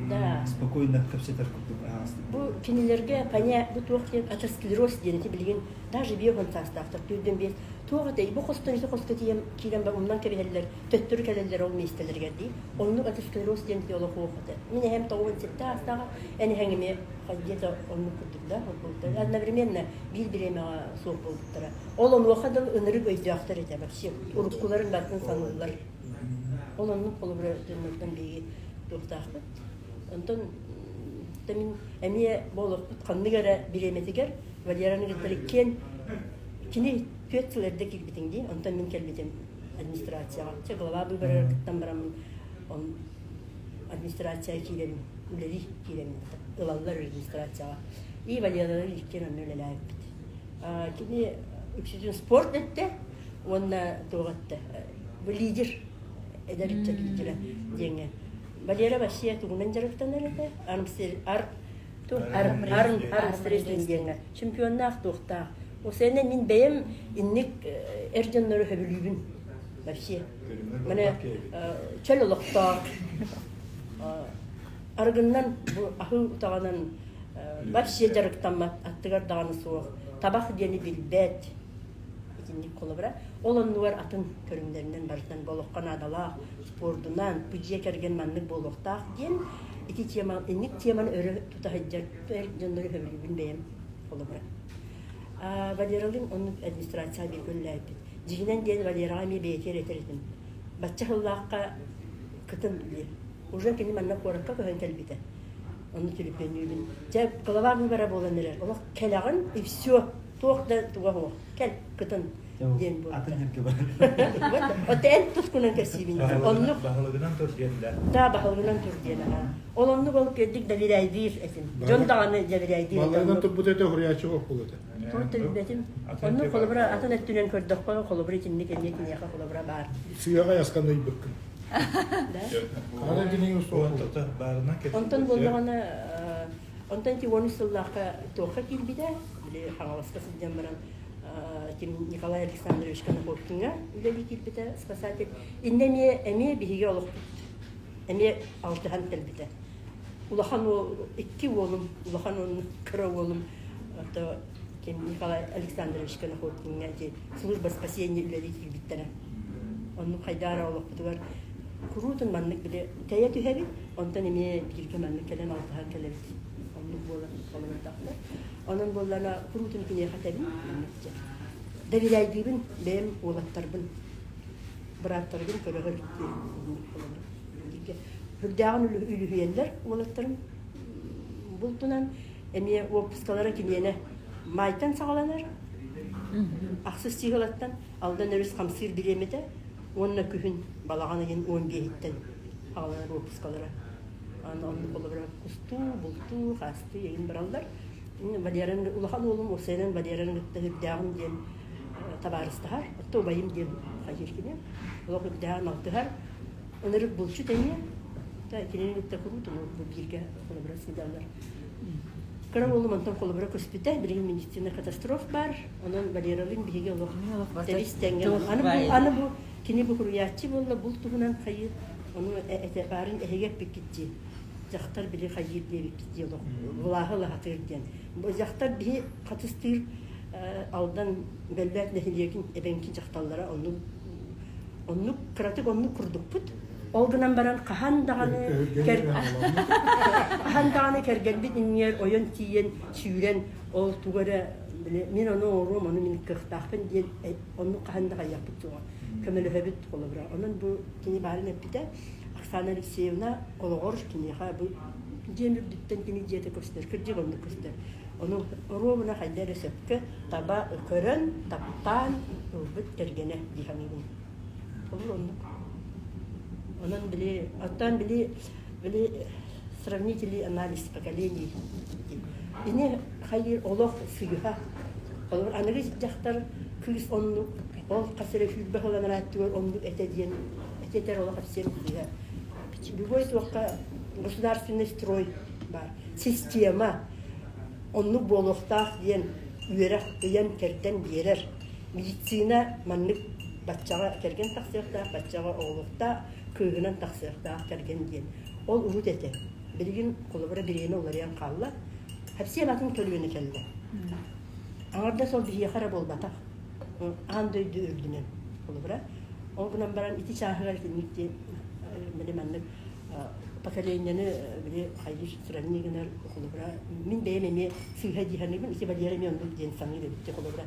Да. спокойно кэпсэтэр курдук аһаҕастык. Бу кинилэргэ поня бу туох диэн атеросклероз диэн ити билигин даже биохон саастаахтар түүрдэн биэс туох этэй бу хостон ити хоско тиийэн киирэн ба умнан кэбиһэллэр төттөрү кэлэллэр ол миэстэлэригэр дии оннук атеросклероз диэн олох уох этэ мин эһэм 97 аастааҕа эн эһэҥ эмиэ где-то оннук курдук да одновременно биир бириэмэҕэ суох буолбуттара ол онуоха дылы ынырык өйдөөхтөр этэ вообще уруккуларын барытын саныыллар ол оннук холобура дьоннортон биһиги туохтаахпыт онтон мин эмиэ бу олохпут ханнык эрэ бириэмэтигэр Валераны кытта иккиэн кини түөрт сыл эрдэ киирбитиҥ дии онтон мин кэлбитим администрацияҕа чэ глава быыбарыгар кыттан бараммын администрация киирэбин үлэлии киирэбин ылаллар администрацияҕа и Валералар иккиэн онно үлэлээбиппит кини үксүтүн спорт өттө уонна туох өттө бу лидер эдэр ыччат лидерэ диэҥҥэ Валера вообще тугунан дьарыктанар этэ арм арм диэҥҥэ чемпионнаах туохтаах Осенне мин бэйэм инник эр дьоннору сөбүлүүбүн вообще Маны чөл олохтоох арыгыннан бу аһыы утаҕынан вообще дьарыктаммат аттыгар даҕаны суох табах диэни билбэт итинник холобура ол оннугар атын көрүҥнэринэн барытынан бу олоххо наадалаах спордунан бу дьиэ кэргэн маннык буолуохтаах диэн. Ити тема, инник теманы өрө тута сылдьар эр дьоннору сөбүлүүбүн бэйэм холобура. Валералыын оннук администрация бииргэ үлэлээбиппит. Дьиҥинэн диэн Валераҕа эмиэ бэйэтигэр этэр этим. Бачча сыллаахха кытын диир. Уже кини манна куоракка көһөн кэлбитэ. Онно түлүпүөннүүбүн. Дьэ, голова выбора буолан эрэр. Олох кэлэҕин и все. Туох да туга суох. Кэл, кытын диэн буолбута. Атын сиргэ барар. Вот эн тускунан кэпсиибин. Оннук Баһылыгынан тур диэн да. Да, баһылыгынан тур диэн аhaa. Ол оннук ол кэлдик доверяйдыыр этим. Дьон даҕаны доверяйдыыр. Балыгынан турбут этэ, хуруйааччы буолбут этэ. Туох да билбэтим. Оннук холобура атын өттүнэн көрдөххө, холобура итинник эмиэ киниэхэ холобура баар. Сыаҕа яскан ыйбыккын. Да? Аны киниги устуох Онтон буоллаҕына, онтон ити 13 сыллаахха туохха киирбитэ, били Хаҥаласка сылдьан баран ким Николай Александрович Коноховкиҥҥа үлэлии киирбитэ спасатель. Иннэ эмиэ эмиэ биһиги олохпут эмиэ алтыһан кэлбитэ. Улахан уол, икки уолум, улахан уонна кыра уолум то ким Николай Александрович Коноховкиҥҥа ити служба спасения үлэлии киирбиттэрэ. Оннук хайдаара олохпутугар куруутун маннык били тэйэ түһэбит, онтон эмиэ бииргэ маннык кэлэн алтыһан кэлэбит. Оннук буолан олордохпут. Онон буоллаҕына куруутун киниэхэ этэбин, маннык дьэ. Доверяйдыыбын бэйэм уолаттарбын, бырааттарбын көрөһөр диэн Үрдээҕин үлүһүйэллэр уолаттарым бултунан эмиэ уоппускалара киниэнэ майтан саҕаланар ахсыс чыыһылаттан Алдан өрүс хамсыыр бириэмэтэ уонна күһүн балаҕан ыйын 15-иттэн саҕаланар уоппускалара. Аны оннук холобура кустуу, бултуу, хаастыы эҥин бараллар. Валеран улахан уолум уопсайынан Валераны кытта үрдээҕим диэн табаарыстаһар. Оттон убайым диэн хайыыр кини. Олох үрдээҕин алтыһар. Ынырык булчут эмиэ. Кинини кытта куруутун бу бииргэ холобура сылдьаллар. Кыра уолум онтон холобура көспүтэ. Билигин медицина катастроф баар. Онон Валералыын биһиги олох тэбис тэҥҥэ. Аны бу, аны бу кини бу суруйааччы буолла, бул туһунан хайыыр. Ону этэ баарын эһиги эппиккит дии. Дьахтар били хайыыр диэбиккит дии олох. Былааһы ылаһатыыр диэн. Бу дьахтар биһи хатыстыыр Алдан Бэллээт нэһилиэгин эбэҥки дьахталлара оннук оннук кыратык оннук курдукпут. Ол гынан баран хаһан даҕаны хаһан даҕаны кэргэммит иннигэр ойон тиийэн сүүрэн ол тугу эрэ били мин ону оҥоруом, ону мин кыахтаахпын диэн оннук хаһан да хайыахпыт суоҕа. Көмөлөһөбүт холобура. Онон бу кини баарын эппитэ Оксана Алексеевна олоҕор киниэхэ бу дьиэм үрдүттэн кини дьиэтэ көстөр, кырдьык оннук көстөр. Ону оруобуна хайда эрэ сөпкө таба көрөн, таптаан ылбыт кэргэнэ дии саныыбын. Ол оннук. Онон били, оттон били, били сравнительный анализ поколений. Ини хайыыр олох сыыһа. Олор аныгы дьахтар кыыс оннук, ол хас эрэ сүүрбэ сыл анарааттыгар оннук этэ диэн этэтэр олох совсем сыыһа. Любой туохха государственный строй баар. Система оннук буолуохтаах диэн үөрэх ыйан-кэрдэн биэрэр. Медицина маннык баччаҕа кэргэн тахсыахтаах, баччаҕа оҕолуохтаах, кыыһынан тахсыахтаах кэргэн диэн. Ол урут этэ. Билигин холобура бириэмэ уларыйан хаалла. Совсем атын көлүөнэ кэллэ. Аҥардас ол биһиэхэ эрэ буолбатах. Аан дойду үрдүнэн холобура. Ол гынан баран ити чааһыгар итинник диэн били маннык поколениены били хайдыы сравнение гынар холобура мин бэйэм эмиэ сыыһа дии саныыбын ити Валера эмиэ оннук диэн саныыр эбит холобура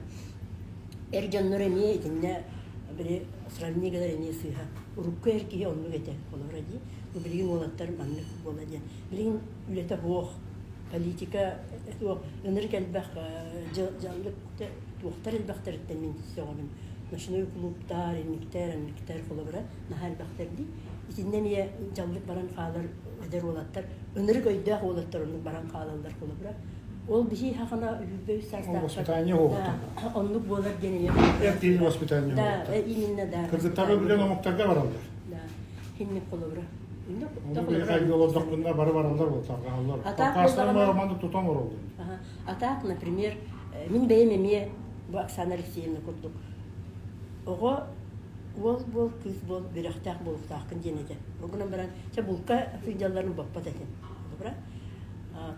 эр дьоннор эмиэ итиннэ били сравнение гынар эмиэ сыыһа урукку эр киһи оннук этэ холобура дии бу билигин уолаттар маннык буола диэн билигин үлэтэ суох политика суох ынырык элбэх дьаллык туохтар элбэхтэриттэн мин сөҕөбүн ночной клубтар инниктэр анниктэр холобура наһаа элбэхтэр дии Итиннэ эмиэ дьаллык баран хаалар эдэр уолаттар, ынырык өйдөөх уолаттар оннук баран хаалаллар холобура. Ол биһи хахана үһүбэ үс саастаахтар. Воспитание оҕотун. Оннук буолар диэн эмиэ. Эр киһи воспитание Да, именно да. Кыргыттары билэн омуктарга бараллар. Да. Хинник холобура. Ону биһи хайгы олордохпунна бары бараллар буолтаргааллар. Кавказтар манны тутан ороллор. А так, например, мин бэйэм эмиэ бу Оксана Алексеевна курдук оҕо уол буол, кыыс буол, үөрэхтээх буолуохтааххын диэн этэ. Ол гынан баран, чэ булка сылдьалларын боппот этим. Холобура,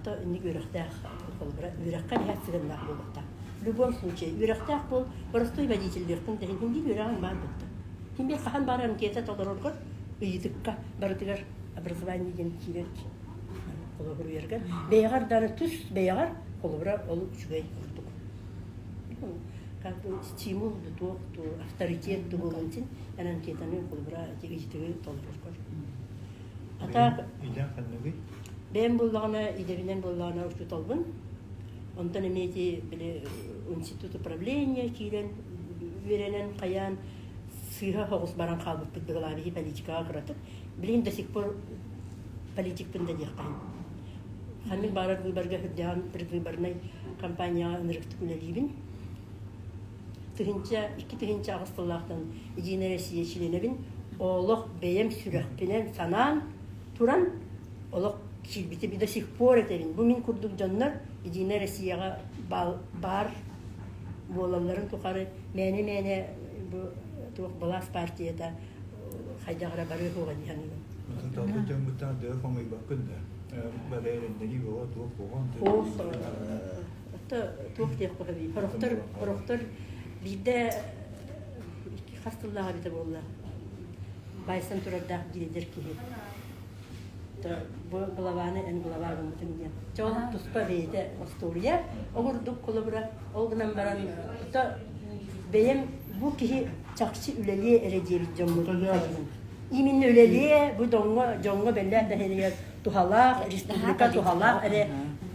то инник үөрэхтээх, холобура, үөрэххэ иһэр сыһыаннаах буолуохтаах. В любом случае, үөрэхтээх буол, простой водительдиэххин да иһин биир үөрэҕиҥ баар буолта. Ким биир хаһан баар анкета толороргор ыйытыкка барытыгар образование диэн киирэр. Холобуруйаргар бэйэҕэр даҕаны тус бэйэҕэр холобура ол үчүгэй курдук. Как бы стимул да туох ту авторитет да буолан син эн анкетаны холобура ити ыйытыгы толороргор. А так Идэҥ ханныгый? Бэйэм буоллаҕына идэбинэн буоллаҕына учууталбын. Онтон эмиэ ити били институт управления киирэн үөрэнэн хайаан сыыһа соҕус баран хаалбыппыт быһылаабиһи политикаҕа кыратык. Билигин до сих пор политикпын да диэхтэһин. Ханнык баарар выборга үрдэҕин предвыборнай кампанияҕа ынырыктык үлэлиибин. Тыһыынча, 2008 сыллаахтан Единая Россия чилиэнэбин. Олох бэйэм сүрэхпинэн санаан туран олох киирбитим до сих пор этэбин. Бу мин курдук дьоннор Единая Россияҕа баар буолалларын тухары мээнэ-мээнэ бу туох былаас партията хайдах эрэ барыа суоҕа дии саныыбын. Талбыт дьоммуттан дөһө хомуйбаккын да бары эрэннэрии бөҕө туох буолуон туох диэх көһөбүй хорохтор хорохтор биирдэ хас тыллаах эбитэ буолла баайсан турардаах биир киһи бу главаны эн глава гыммытым диэн чэ ол туспа бэйэтэ остуоруйа оҕурдук холобура ол гынан баран бэйэм бу киһи чахчы үлэлиэ эрэ диэбит дьоммут именно үлэлиэ бу дьоҥҥо дьоҥҥо бэллээх нэһилиэгэр туһалаах республика туһалаах эрэ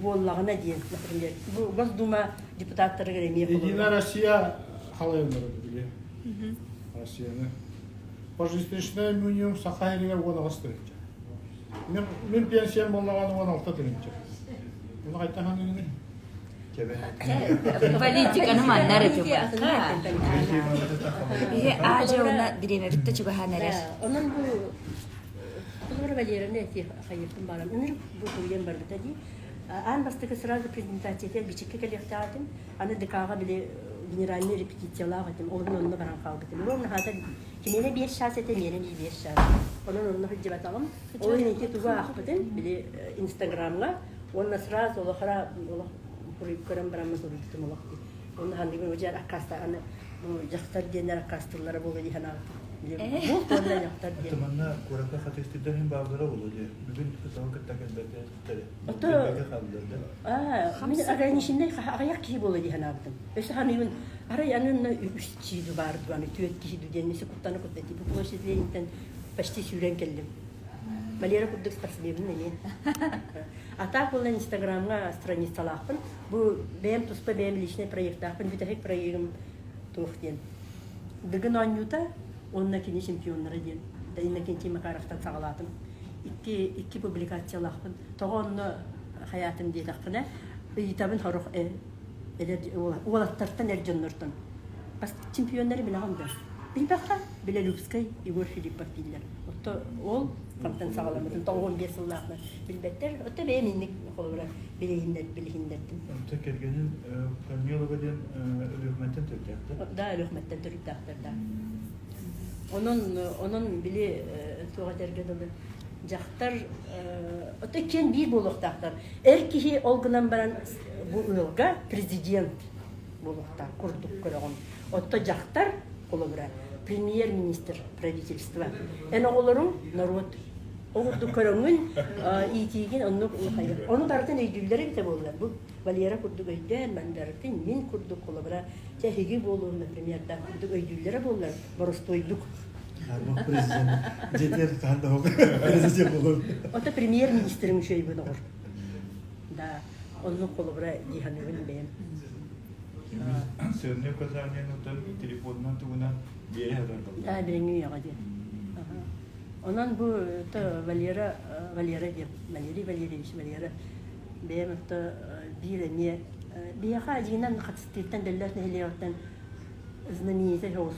буоллаҕына диэн например бу Госдума депутаттарыгар эмиэ Единая Россия халайыллара били Россияны пожизненное минимум Саха сиригэр 18 тыһыынча. Мин пенсиям буоллаҕына 16 тыһыынча. Уну хайтан ханыгыный? Политиканы манна эрэ Биһи аадьа бириэмэбит да чугаһаан эрэр. Онон бу Холобура Валерияны эти хайыппын баран ынырык бу суруйан барбыта дии. Аан бастакы сразу презентацията бичиккэ кэлиэхтээх этим. Аны ДК-ҕа били генеральный репетициялаах этим. Ол онно баран хаалбытым. Ровно хаата киниэнэ биэс чаас этэ, миэнэ эмиэ биэс чаас. Онон онно сылдьыбатаҕым. Ол иһин ити тугу аахпытын били Инстаграмҥа уонна сразу олох олох көрөн бараммын суруйбутум олох дии. Онно ханныгын уже аккааста аны бу дьахтар диэннэр аккаастыыллара буолуо дии санаабытым. Бу уонна дьахтар диэн. Манна куоракка хатыыстыырдар иһин бааллара буолуо дии. Бүгүн кыталы кытта кэлбэтэ Ото мин ограниченный аҕыйах киһи буолуо дии санаабытым. Өссө саныыбын арай аны үс киһи баар аны түөрт киһи диэн куттана кутта бу площадь Ленинтэн почти сүүрэн кэллим. Валера курдук спортсменмын эмиэ. А так буолан Инстаграмҥа страницалаахпын. Бу бэйэм туспа бэйэм личный проектаахпын. Бүтэһик проегым туох диэн. Дыгын оонньуута уонна кини чемпионнара диэн. Иннокентий Макаровтан саҕалаатым. Икки, икки публикациялаахпын. Тоҕо онно хайаатым диэтэхпинэ, ыйытабын сорох эдэр уолаттартан эр дьоннортон. Чемпионнары билэҕин да? Билбэххэ, Белолюбскай Егор Филиппов дииллэр. Отто ол хантан саҕаламмытын 95 сыллаахна билбэттэр. Отто бэйэм инник холобура билиһиннэр билиһиннэрдим. Отто кэргэнин Корнилова диэн Өлүөхүмэттэн төрүттээхтэр. Да, Өлүөхүмэттэн төрүттээхтэр да. Онон онон били туох этэргэ дылы дьахтар ото иккиэн биир буолуохтаахтар. Эр киһи ол гынан баран бу ыалга президент буолуохтаах курдук көрөҕүн. Отто дьахтар холобура премьер-министр правительства. Эн оҕолоруҥ норуот. Ол курдук көрөҥҥүн иитиигин оннук Ону барытын өйдүүллэр эбитэ буоллар. Бу Валера курдук өйдөөн мандарытын мин курдук холобура чэ эһиги буолуом например да курдук өйдүүллэрэ буоллар боростуойдук. Армах президент. Дьиэтигэр хаһан да президент буолуон. Ото премьер-министрин үчүгэйбин оҕор. Да, оннук холобура дии саныыбын бэйэм. Сыанный указаниены телефонунан тугунан биэрэ сатар Да, билиҥҥи үйэҕэ диэн. Онон бу то Валера Валера диэн Валерий Валерьевич Валера бэйэм то биир эмиэ биһиэхэ адьыынан Хатыстыыртан Дэллээх нэһилиэҕиттэн знаменитый соҕус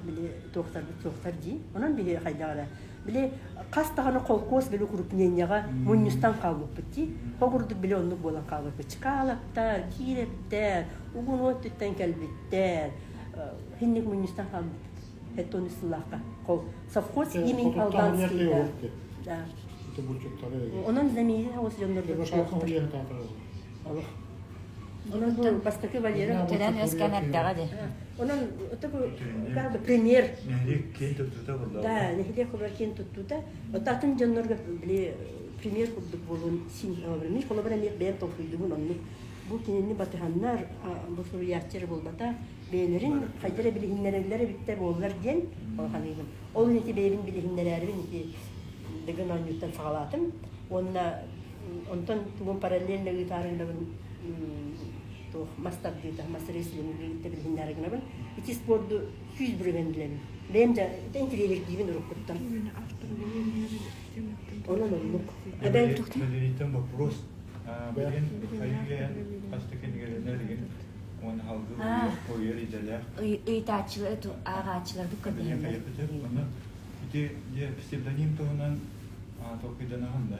били туохтарбыт суохтар дии. Онон биһи хайдах эрэ били хас даҕаны холкуос били укрупненияҕа мунньустан хаалбыппыт дии. Ол курдук били оннук буолан хаалбыппыт. Чкаловтар, Киирэптэр, угун өттүттэн кэлбиттэр. Хинник мунньустан хаалбыппыт. Это сыллаахха. Кол совхоз имени Алданский. Да. Онон знаменитый соҕус дьоннор. Олох. Онон бу бастакы Валера Төрөөн үөскээн эрдэҕэ дии. Онон это как бы пример. Нэһилиэк киэн туттуута буолла. Да, нэһилиэк холобура киэн туттуута. Вот атын дьоннорго били пример курдук буолуон син мин холобура эмиэ бэйэм толкуйдугун оннук. Бу кинини батыһаннар бу суруйааччы эрэ буолбата бэйэлэрин хайдах эрэ билиһиннэрэллэр эбиттэр буоллар диэн саныыбын. Ол иһин ити бэйэбин билиһиннэрээрибин ити Дыгын оонньууттан саҕалаатым. Уонна онтон тугун параллельно ыытаары гынабын туох мас тардыыта, мас рестлингы билиһиннээри гынабын. Ити спорду 100% билэбин. Бэйэм да интириэһиргиибин уруккуттан. Онон оннук. Эбээн Валерийтан вопрос. Билигин хайыы хаста кинигэлэнэр игин уонна халгы ойор идэлээх. Ыйытааччылар, ааҕааччыларбыт көрдөһөллөр. Онно ити дьэ псевдоним туһунан толкуйданаҕын да?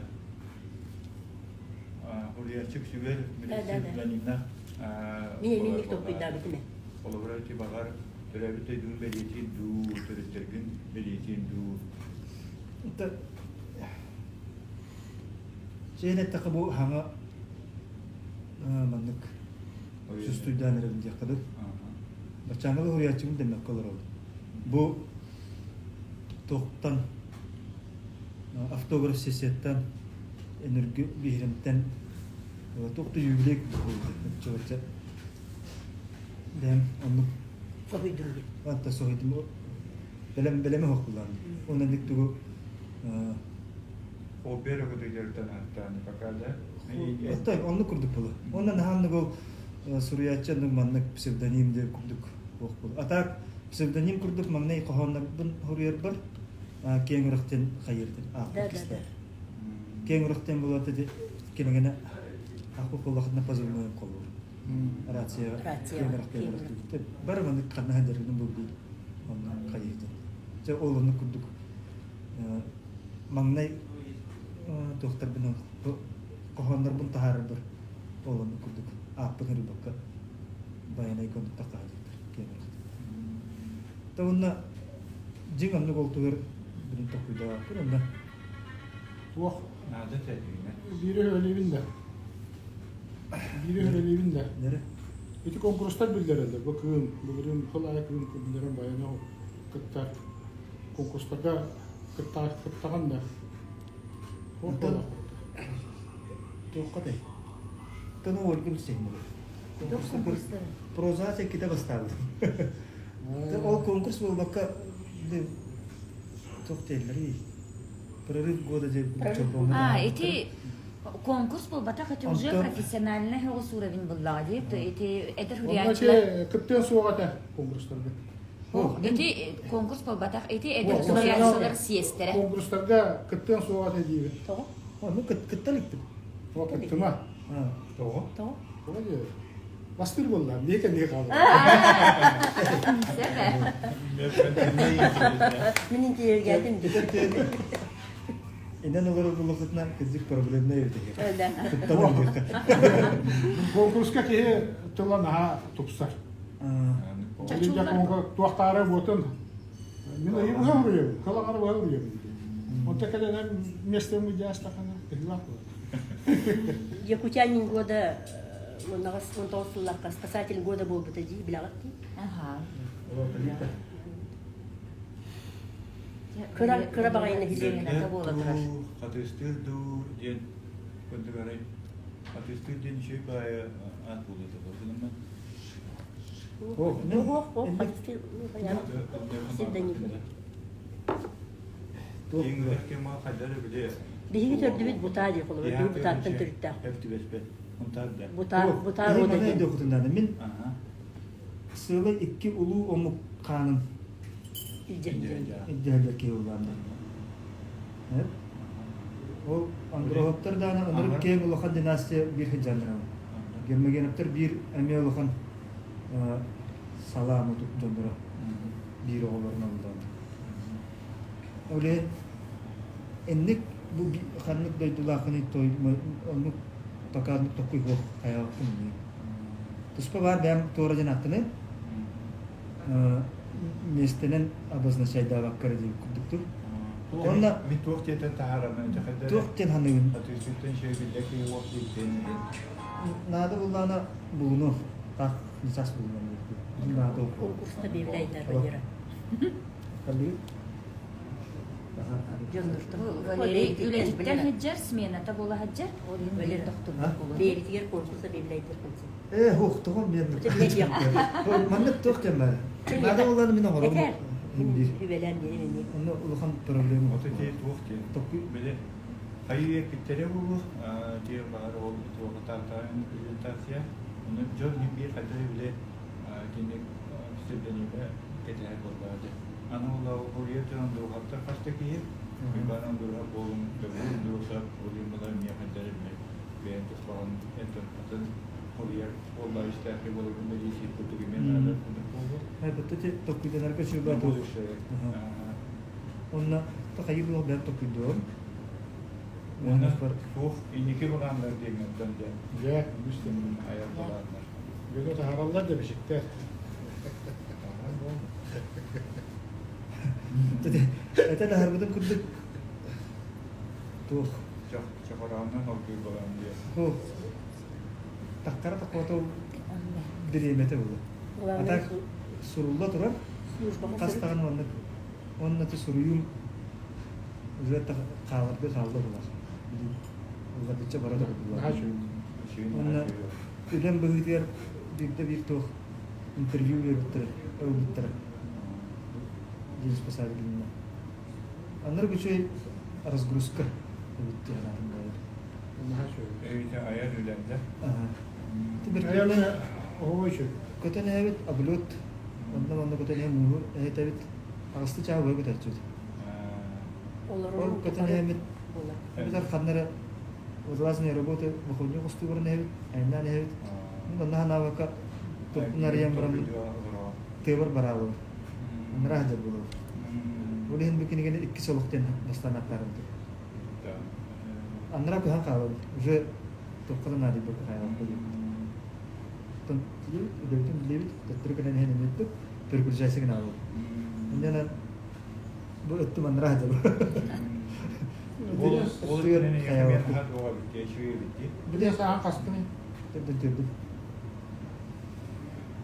Хуруйааччы үксүгэр псевдонимнаах Мин эмиэ толкуйдаабытым ээ. Холобура ити баҕар төрөөбүт дойдугун бэлиэтиир дуу, төрүттэргин бэлиэтиир дуу. Сиэн эттэххэ бу хаҥа маннык сустуйдаан эрэбин диэххэ дуу. Баччааҥҥа уһуйааччыбын дэммэккэ олоробун. Бу туохтан автограф сессияттан энерги биһирэмтэн туох да юбилей курдук бэйэм оннук Соһуйдум диэн. Антта соһуйдум. Бэлэм бэлэми оһохпулаан. Онон ник тугу Хоббер өкөтөйдөртөн аттаан пока да. Оттой оннук курдук буолу. Онон наһааннык ол суруйааччы оннук маннык псевдоним диэн курдук буох буолу. А так псевдоним курдук маҥнай хоһооннорбун хоруйарбар киэҥ үрэхтэн хайырдым аахпыт кистэ. Киэҥ үрэхтэн буолуота кимэгэнэ аахпыт буоллахына позывнойум холбуур. Рация киэҥ үрэхтэн бары маннык ханна сылдьаргын булбут онно хайыытын. Дьэ ол оннук курдук маҥнай туохтарбын хоһооннорбун таһаарарбар ол оннук курдук ааппын ырыйбакка байанайга оннук таххаһыйдыктар киэҥ үрэхтэн. Уонна дьиҥ оннук ол тугар билин толкуйдаабаппын онно Туох наада тэдиинэ. Биири өлүүбүн да. Биири өлүүбүн да. Ити конкурстар биллэрэллэр. Бу кыым, былырыын хыл аайы кыым биллэрэн баяны кыттар. Конкурстарга кыттаҕын да. Туохха тэй? Тону Ольга билсэһиннэр. Проза ките бастаабыт. Ол конкурс буолбакка туох дииллэрий? Прорыв года диэн А, ити конкурс буолбатах, ити уже профессиональный оҕус уровень буллаҕа дии. Ити эдэр суруйааччылар Кыттыан суох этэ конкурстарга. Ити конкурс буолбатах, ити эдэр суруйааччылар съезтэрэ. Конкурстарга кыттыан суох этэ диибин. Тоҕо? Ну, кыттан иттим. Тоҕо кыттыма? Тоҕо? Тоҕо? Тоҕо диэ? Бастыр буолла, не кэннигэ хаалла. Мин интиэргээтим. Инэн олорор буллахытына кырдьык проблемнай эбит Конкурска киһи тыла наһаа тупсар. Туохтаары буотун мин ыйыбыһа уруйабын, кылаҕар быһа уруйабын. Онто кэлэн местем выдястахана кыһылаах буолар. Якутянин года 19 сыллаахха спасатель года буолбута дии билэҕит дии. Аха. Кыра кыра баҕайы нэһилиэнньэ буола турар. Хатыыстыыр дуу диэн курдук арай хатыыстыыр диэн үчүгэй баайы аат буолуо этэ Ох, ох, хатыыстыыр Биһиги төрдүбүт бутаа дии холобур, биһиги бутааттан төрүттээх. Бутаа, бутаа рода диэн. Мин сыала икки улуу омук хаанын илдьэһэллэр киһи улаанна. Ол Андроповтар даана ынырык киэҥ улахан династия биир сыдьааннара. Гермогеновтар биир эмиэ улахан салаа мутук дьонноро биир оҕолорун аллаан. Ол иһин инник бу ханнык дойдулааххыный той оннук токааннык токуй хуох хайаҕыккын Туспа баар бэйэм туора диэн аттыны миэстэнэн обозначайдаабакка эрэ диэбит курдуктур. Уонна Мин туох диэтэн таһаарабын туох диэн ханыгын? Атыысыттан шөй биллэ киһи уох диэбитин. Наада буллаана булуну так нисас булуну. Наада. Конкурста объявляйдар Валера. Ханныгы? Валерий үлэтиттэн сылдьар, смената буола сылдьар. Ол иһин Валера. тохтубут буолуо. Бэйэбитигэр конкурс объявляйдар консул. Э, хух, тоҕом диэн. Маннык туох диэн баар. Наада буллаана мин оҥоробун. Этэр. Биир. Үбэлээн биэрим эмиэ. Онно улахан проблема. Ото ти туох диэн. Токуй. Били хайыы эппиттэрэ буолуо, тиэ баар ол туохатаатаан презентация. Ону дьон иһин биир хайдах били кини псевдонима кэтэһэр буоллаҕа дьэ. Аны ол хоруйар дьон дууһаттар хаста киһи, Уйбаан Андруһап буолун, Көбүл Андрусов, Улин Балар миэхэ хайдах били бэйэм туспаҕын атын атын хоруйар буоллаа истээхи буоларбын бэлиэтиир курдук эмиэ наада курдук буолуо. Хайбытта ти токуйданарга сүбэ Будущее. Онно тахайы буол бэйэм токуйдуом. Уонна туох инники былааннар диэҥҥэ диэн Дьэ, үгүс тымныы айар былааннар. Дьону таһаараллар да бичиктэр. Это таһарбытын курдук туох Чохорооннон олгуй болан диэн. Хух тахтара таххото бириэмэтэ буолар. А так сурулла турар хас даҕаны маннык уонна ти суруйуум уже хааларга хаалла булар. Улардычча бара да булар. Уонна үлэм быһыытыгар биирдэ биир туох интервью биэрбиттэрэ, ылбыттара. День спасатель Аннары үчүгэй разгрузка эбит дии санаатым буолар. Эбитэ айар үлэндэ. Айар оһо үчүгэй. Көтөн эһэбит облет онно манна көтөн эһэ мууһу эһэтэбит аҕысты чааһы быһа көтөөччүбүт. Ол көтөн эһэммит эбэтэр ханна эрэ водолазные работы бохонньук устуубарын эһэбит, айаннаан эһэбит. Онно ханаабакка туппун арыйан бараммын тыабар бараабын. Ыраах дьар буолабыт. Ол иһин бу кинигэни иккис олох диэн бастаан аттаарбытым. Аннара көһөн хаалабыт. Уже туохха да наадыйбакка хаалбыт диэбит. Оттон тиийэбит, үлэбитин билэбит, төттөрү кэлэн иһэн эмиэттик перегружайся гына аалабыт. Инньэ бу өттүм аннара сылдьабын. Ол өттүнэн эйиэхэ наһаа туоҕа битти, үчүгэй битти. Били саҕан хастыный? Төрдүн төрдүн.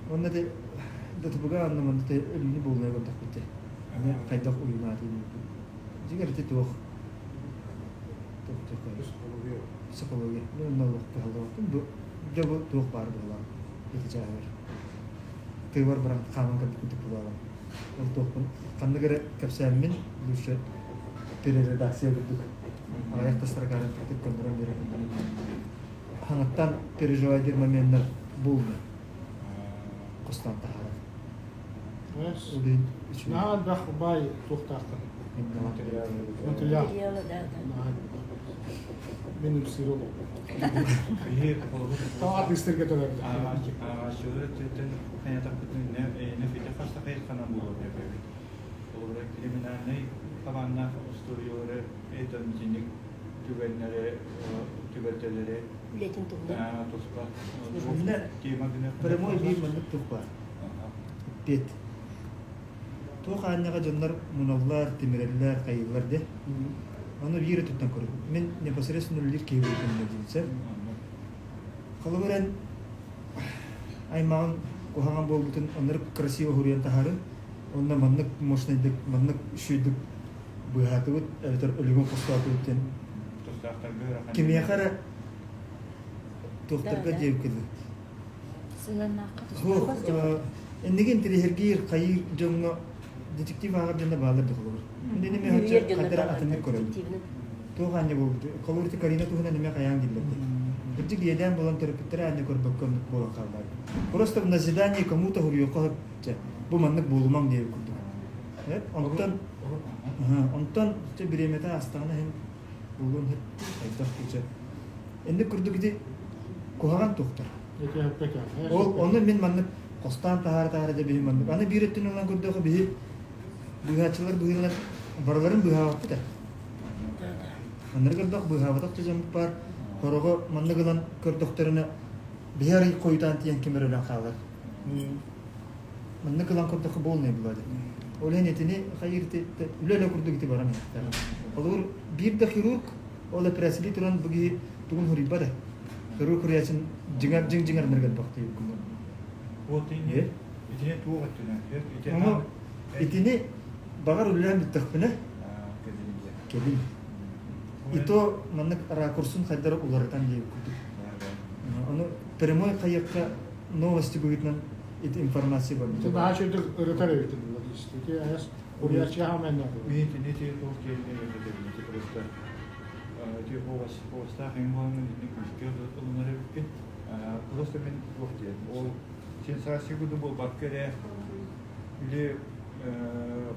Уонна те ДТП-га анна манна те өлүүнү буолунай көрдөхпүт те. Аны хайдах уйунаатый дьиҥэр ити туох туох Психология. Психология. Ну, онно олох кыһаллыбаппын. Бу дьэ бу туох баар быһылаах ити чааһыгар. Тыыбар баран хааман кэлбит курдук буолаҕын. Ол туохпун ханнык эрэ кэпсээммин лучше перередакция курдук аҕыйах тастаргаарын курдук көннөрөн биэрэн хаҥаттан переживайдыр моменнар булна хостоон таһаарар. Наһаа элбэх баай туохтаахтар. Материал. Мен үксүр олохпут. Таҕа артыыстарга төлөрдө. Ааҕааччылар өттүттэн хайатахпытын эйэнэ фите хаста хайысханан буолуо диэбит. Холобура криминальнай хабааннаах остуоруйалары этон итинник түгэннэри түбэлтэлэри Үлэтин туһунан. Туспа Иннэ тема гына прямой биир маннык тух баар. Эппиэт. Туох аанньаҕа дьоннор муналлар, тимирэллэр, хайыыллар де. Ону биир өттүттэн көрүм. Мин непосредственно үлэлиир киһи буолбутум диэн Холобур эн аймаҕын куһаҕан буолбутун оннук красиво хуруйан таһарын, онно маннык мощнайдык, маннык үчүгэйдик быыһаатыбыт эбэтэр өлүгүн хостоотубут диэн кимиэхэ эрэ туохтарга диэбиккин Сыһыаннаахха Суох, инники интириэһиргиир хайыыр дьоҥҥо детектив ааҕар дьонно бааллар да холобур. Иннини мен хаддара атыннык көрөбүн. Туох аанньа буолбут. Холобур ити Карина туһунан эмиэ хайаан дииллэр Кырдьык иэдээн буолан төрөппүттэрэ аанньа көрбөккө оннук буолан хааллар. Просто в назидание кому-то хуруйуохха бу маннык буолумаҥ диэбит курдук. Онтон онтон бириэмэтэ аастаҕына иһин буолуон хайдах куча. Инник курдук ити куһаҕан туохтар. Ол ону мин маннык хостоон таһаара таһаара дьэ биһи маннык. Аны биир өттүн ылан көрдөххө биһи быыһааччылар быыһыылар барыларын быыһаабаппыт ээ. Маннары көрдөх быыһаабатах да дьоммут баар. Хороҕо маннык ылан көрдөхтөрүнэ биһи арый хойутаан тиийэн ким эрэ өлөн хаалар. Маннык ылан көрдөххө буолнай булады. Ол иһин итини хайыр үлэ-үлэ курдук ити баран иһиттэр. Холобур биир да хирург ол эпэрээссийэлии туран бу киһи тугун хуруйбат ээ. Кырыы куруйаачын дьиҥэр дьиҥ дьиҥэр ныргырбахтыы кумун. Вот ини итини туох өттүнэн Ону итини баҕар үлэлээн бүттэхпинэ кэлин. И то маннык ракурсун хайдары уларытан диэбит курдук. Ону прямой хайыахха новости быһыытынан ити информация бар. Ити наһаа үчүгдүк ырытар эбитин ити айас уруйаччы хаамайна. Мин итини туох диэн ити просто ити хоостаах эҥин буолан итини күүскэ ылынар эбиппин. Просто мин туох диэн ол сенсация курдук буолбакка эрэ или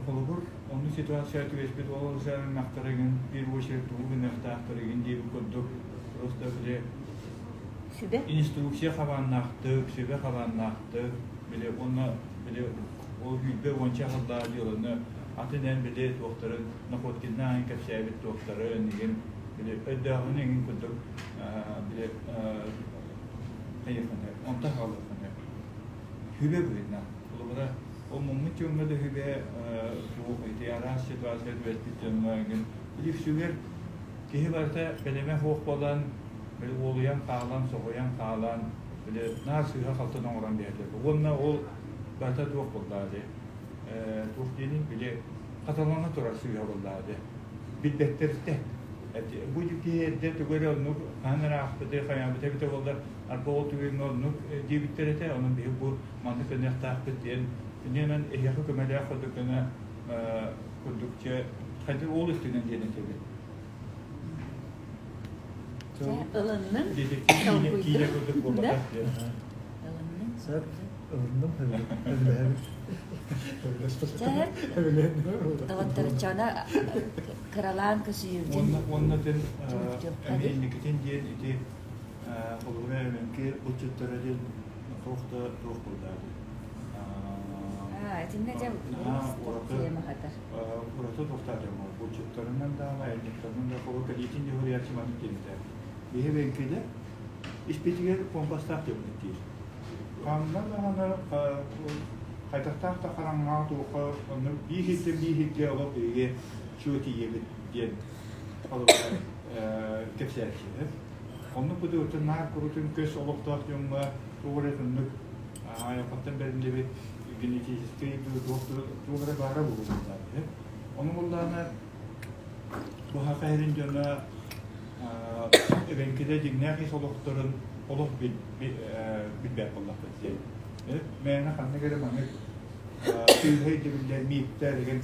холобур оннук ситуация түбэспит ол аймахтарыгын первую очередь тугу гыныахтаахтарыгын диэбит курдук просто били Сүбэ? Инструкция хабааннаахтык, сүбэ хабааннаахтык, били уонна били ол сүүрбэ уонча сыллаах дьыаланы атын эн били туохтарын Находкиннаан кэпсээбит туохтарын игин били өйдөөҕүн эҥин курдук били хайыаххын онтон хаалыаххын Хүбэ быһыытынан. Холобура, ол муммут дьоҥҥо да хүбэ туох ити араас ситуация түбэспит дьоҥҥо эҥин били үксүгэр киһи барыта бэлэмэ суох буолан били уолуйан хаалан, соһуйан хаалан били наар сыыһа-халты оҥорон биэрдэ. Уонна ол барыта туох буоллаҕа дии туох диэний били хатылана турар сыыһа буоллаҕа дии билбэттэриттэн бу киһи эрдэ тугу эрэ оннук хаһан эрэ аахпыты хайаабыта эбитэ буоллар арба ол түгэҥҥэ оннук диэбиттэр этэ онон биһиги бу маннык гыныахтаахпыт диэн иннинэн эһиэхэ көмөлөөх курдук гына курдук чэ хайдах ол өттүнэн диэн этэбин Ылынным. Киинэ курдук буолбатах диэн. Ылынным. Сөп. Ылынным. Өбүлэһэбин. Доҕотторуччана кыралаан көсүйүүтүн. Уонна тен эмиэ инникитин диэн ити холобура эбэҥки булчуттара диэн туох да туох буоллаа Итиннэ дьэ тема хатар. Ураты туохтаатым булчуттарынан даҕаны айанньыттарынан да холу кэлиитин дьоһуруйааччы маннык диэбитэ. Биһи эбэҥкилэ испитигэр компастаах диэбит диир. Ханна даҕаны хайдахтаах да хараҥаҕа туохха онно биир сиртэн биир сиргэ олох биһиги чуо тиийэбит диэн холобура кэпсээччи. Оннук кудуутун наар курутун көс олохтоох дьоҥҥо туох эрэ түннүк айылҕаттан бэриллибит генетическэй туох эрэ баара буолуохтаах. Ону буллаҕына бу саха сирин дьоно эбэҥкилэр дьиҥнээх ис олохторун олох билбэт буоллахпыт диэн. Мээнэ ханнык эрэ маннык сыыһа өйдөбүллэр мииттэр деген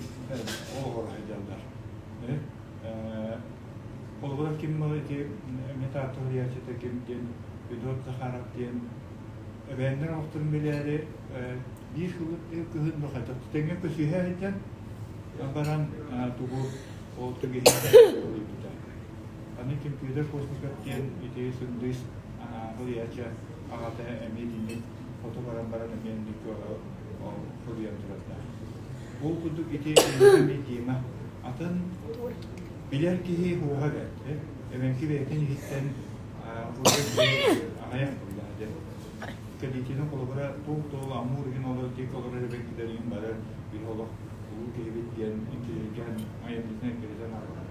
олоҕор сылдьаллар. Холобура ким ити метаториячыта ким диэн Федот Захаров диэн эбээннэр олохторун билээри биир кыһын бухата тэҥҥэ көсүһэ сылдьан баран тугу ол түгэһин Аны компьютер космиков диэн ити сындыыс суруйааччы аҕата эмиэ итинник хоту баран баран эмиэ инник суруйан турардаах. Ол курдук ити эмиэ тема атын билэр киһи уоҕа бэрт. Эбэҥки бэйэтин иһиттэн аҕыйах буоллаҕа дьэ. Кэлиитини холобура туох да амур иһин олор диэки олорор эбэҥкилэрин бары биһи олох улуу киһибит диэн интеллигент айымньытынан эккирэтэн аҕалар.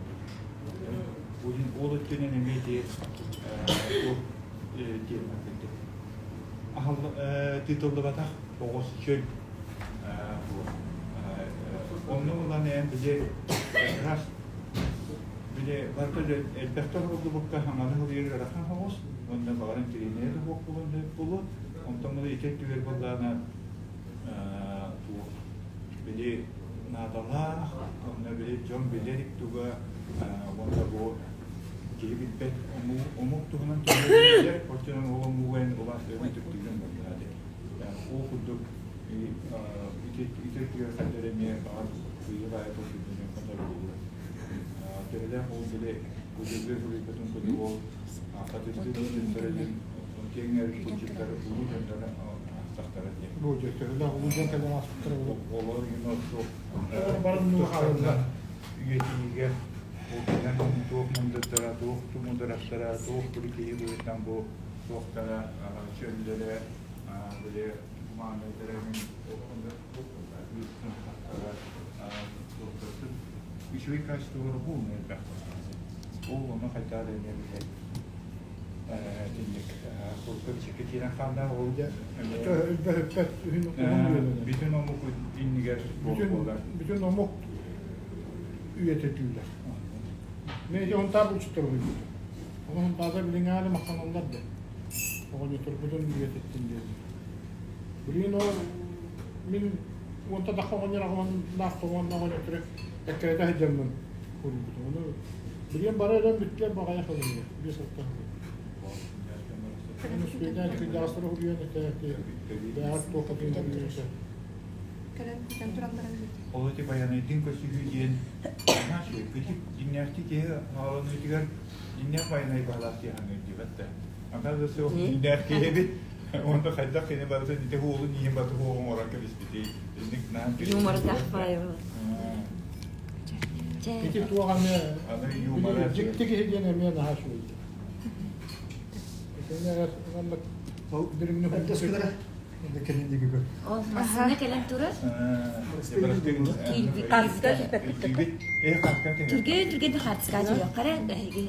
Бу иһин ол өттүнэн эмиэ ити туох тиэмэ курдук. Тыытыллыбатах оҕус чөл Онно ылан эн били раз били барыта элбэхтэ оһоллубукка хаҥаны хылыйар ыарахан соҕус уонна баҕаран тириэньэрэ да суох буолуон сөп буолуо. Онтон били ити өттүгэр буоллаҕына туох били наадалаах онно били дьон билэр туга уонна бу киһи билбэт омук туһунан туһунан оччонон ол омугу эн улаастырын түптүгүн буоллаҕа дии. Ол курдук ити өттүгэр хайдах эмиэ баҕар сыыйа-баайа толкуйданан хотор буолуо. Төһөлөөх ол били кудьургуй суруйбутун курдук ол хатыстыы булчуттара диэн киэҥ булчуттар улуу дьонноро аахтахтара диэн. Бу дьэ төһөлөөх улуу дьон кэлэн ааспыттара буолуо. Олор иһин ордук Баран хаалла. үйэтиигэ ол кэлэн туох мындырдара, туох муударастара, туох били киһи быһыытынан бу туохтара чөллөрө били маанайдара мин үчүгэй качестволара буолна элбэх ол ону хайдах да эмиэ билэр. Итинник курдук бичиккэ киирэн хаалла ол Өлбөһүппэт үһүн уһун үйэлэнэр. Бүтүн омук иннигэр буолар. Бүтүн омук үйэтитиллэр. Мен ити онтаа булчуттар уһуйбутум. Ону Һунтаардар билиҥҥээли махтаналлар да. Оҕонньотторбутун үйэтиттин диэн. Билигин ол мин уонта тахха оҕонньор аҕаланнаах тоҕуонна оҕонньоттору эккирэтэ сылдьаммын уруйбутум. Ону билигин бары өлөн бүттүлэр баҕайах ылынна. 5-6 сыл. Ону үспүйэдээн кырдьаҕастары уһуйан этэ бэйэҕэр туохха тыыннарыыта. Кэлэн бүтэн тураллара Ол ити байанайдыын көрсүһүү диэн наһаа үчүгэй. Кырдьык дьиҥнээхтии киһи хааланыытыгар дьиҥнээх байанай баһылаах киһи ханыыр диэбэт да. Оказывается, ол дьиҥнээх киһи эбит. Уонна хайдах кини барытын ити уолун иһин баты уол оҥорон кэбиспитий. Инник наһаа Юмордаах баайы. Ити туох эмэ Аны юмора дьикти киһи диэн эмиэ наһаа үчүгэй. Итиннэ маннык дириҥник Ол массыына кэлэн турар. Түргэн түргэн хаартыска түһүөххэ эрэ эһиги.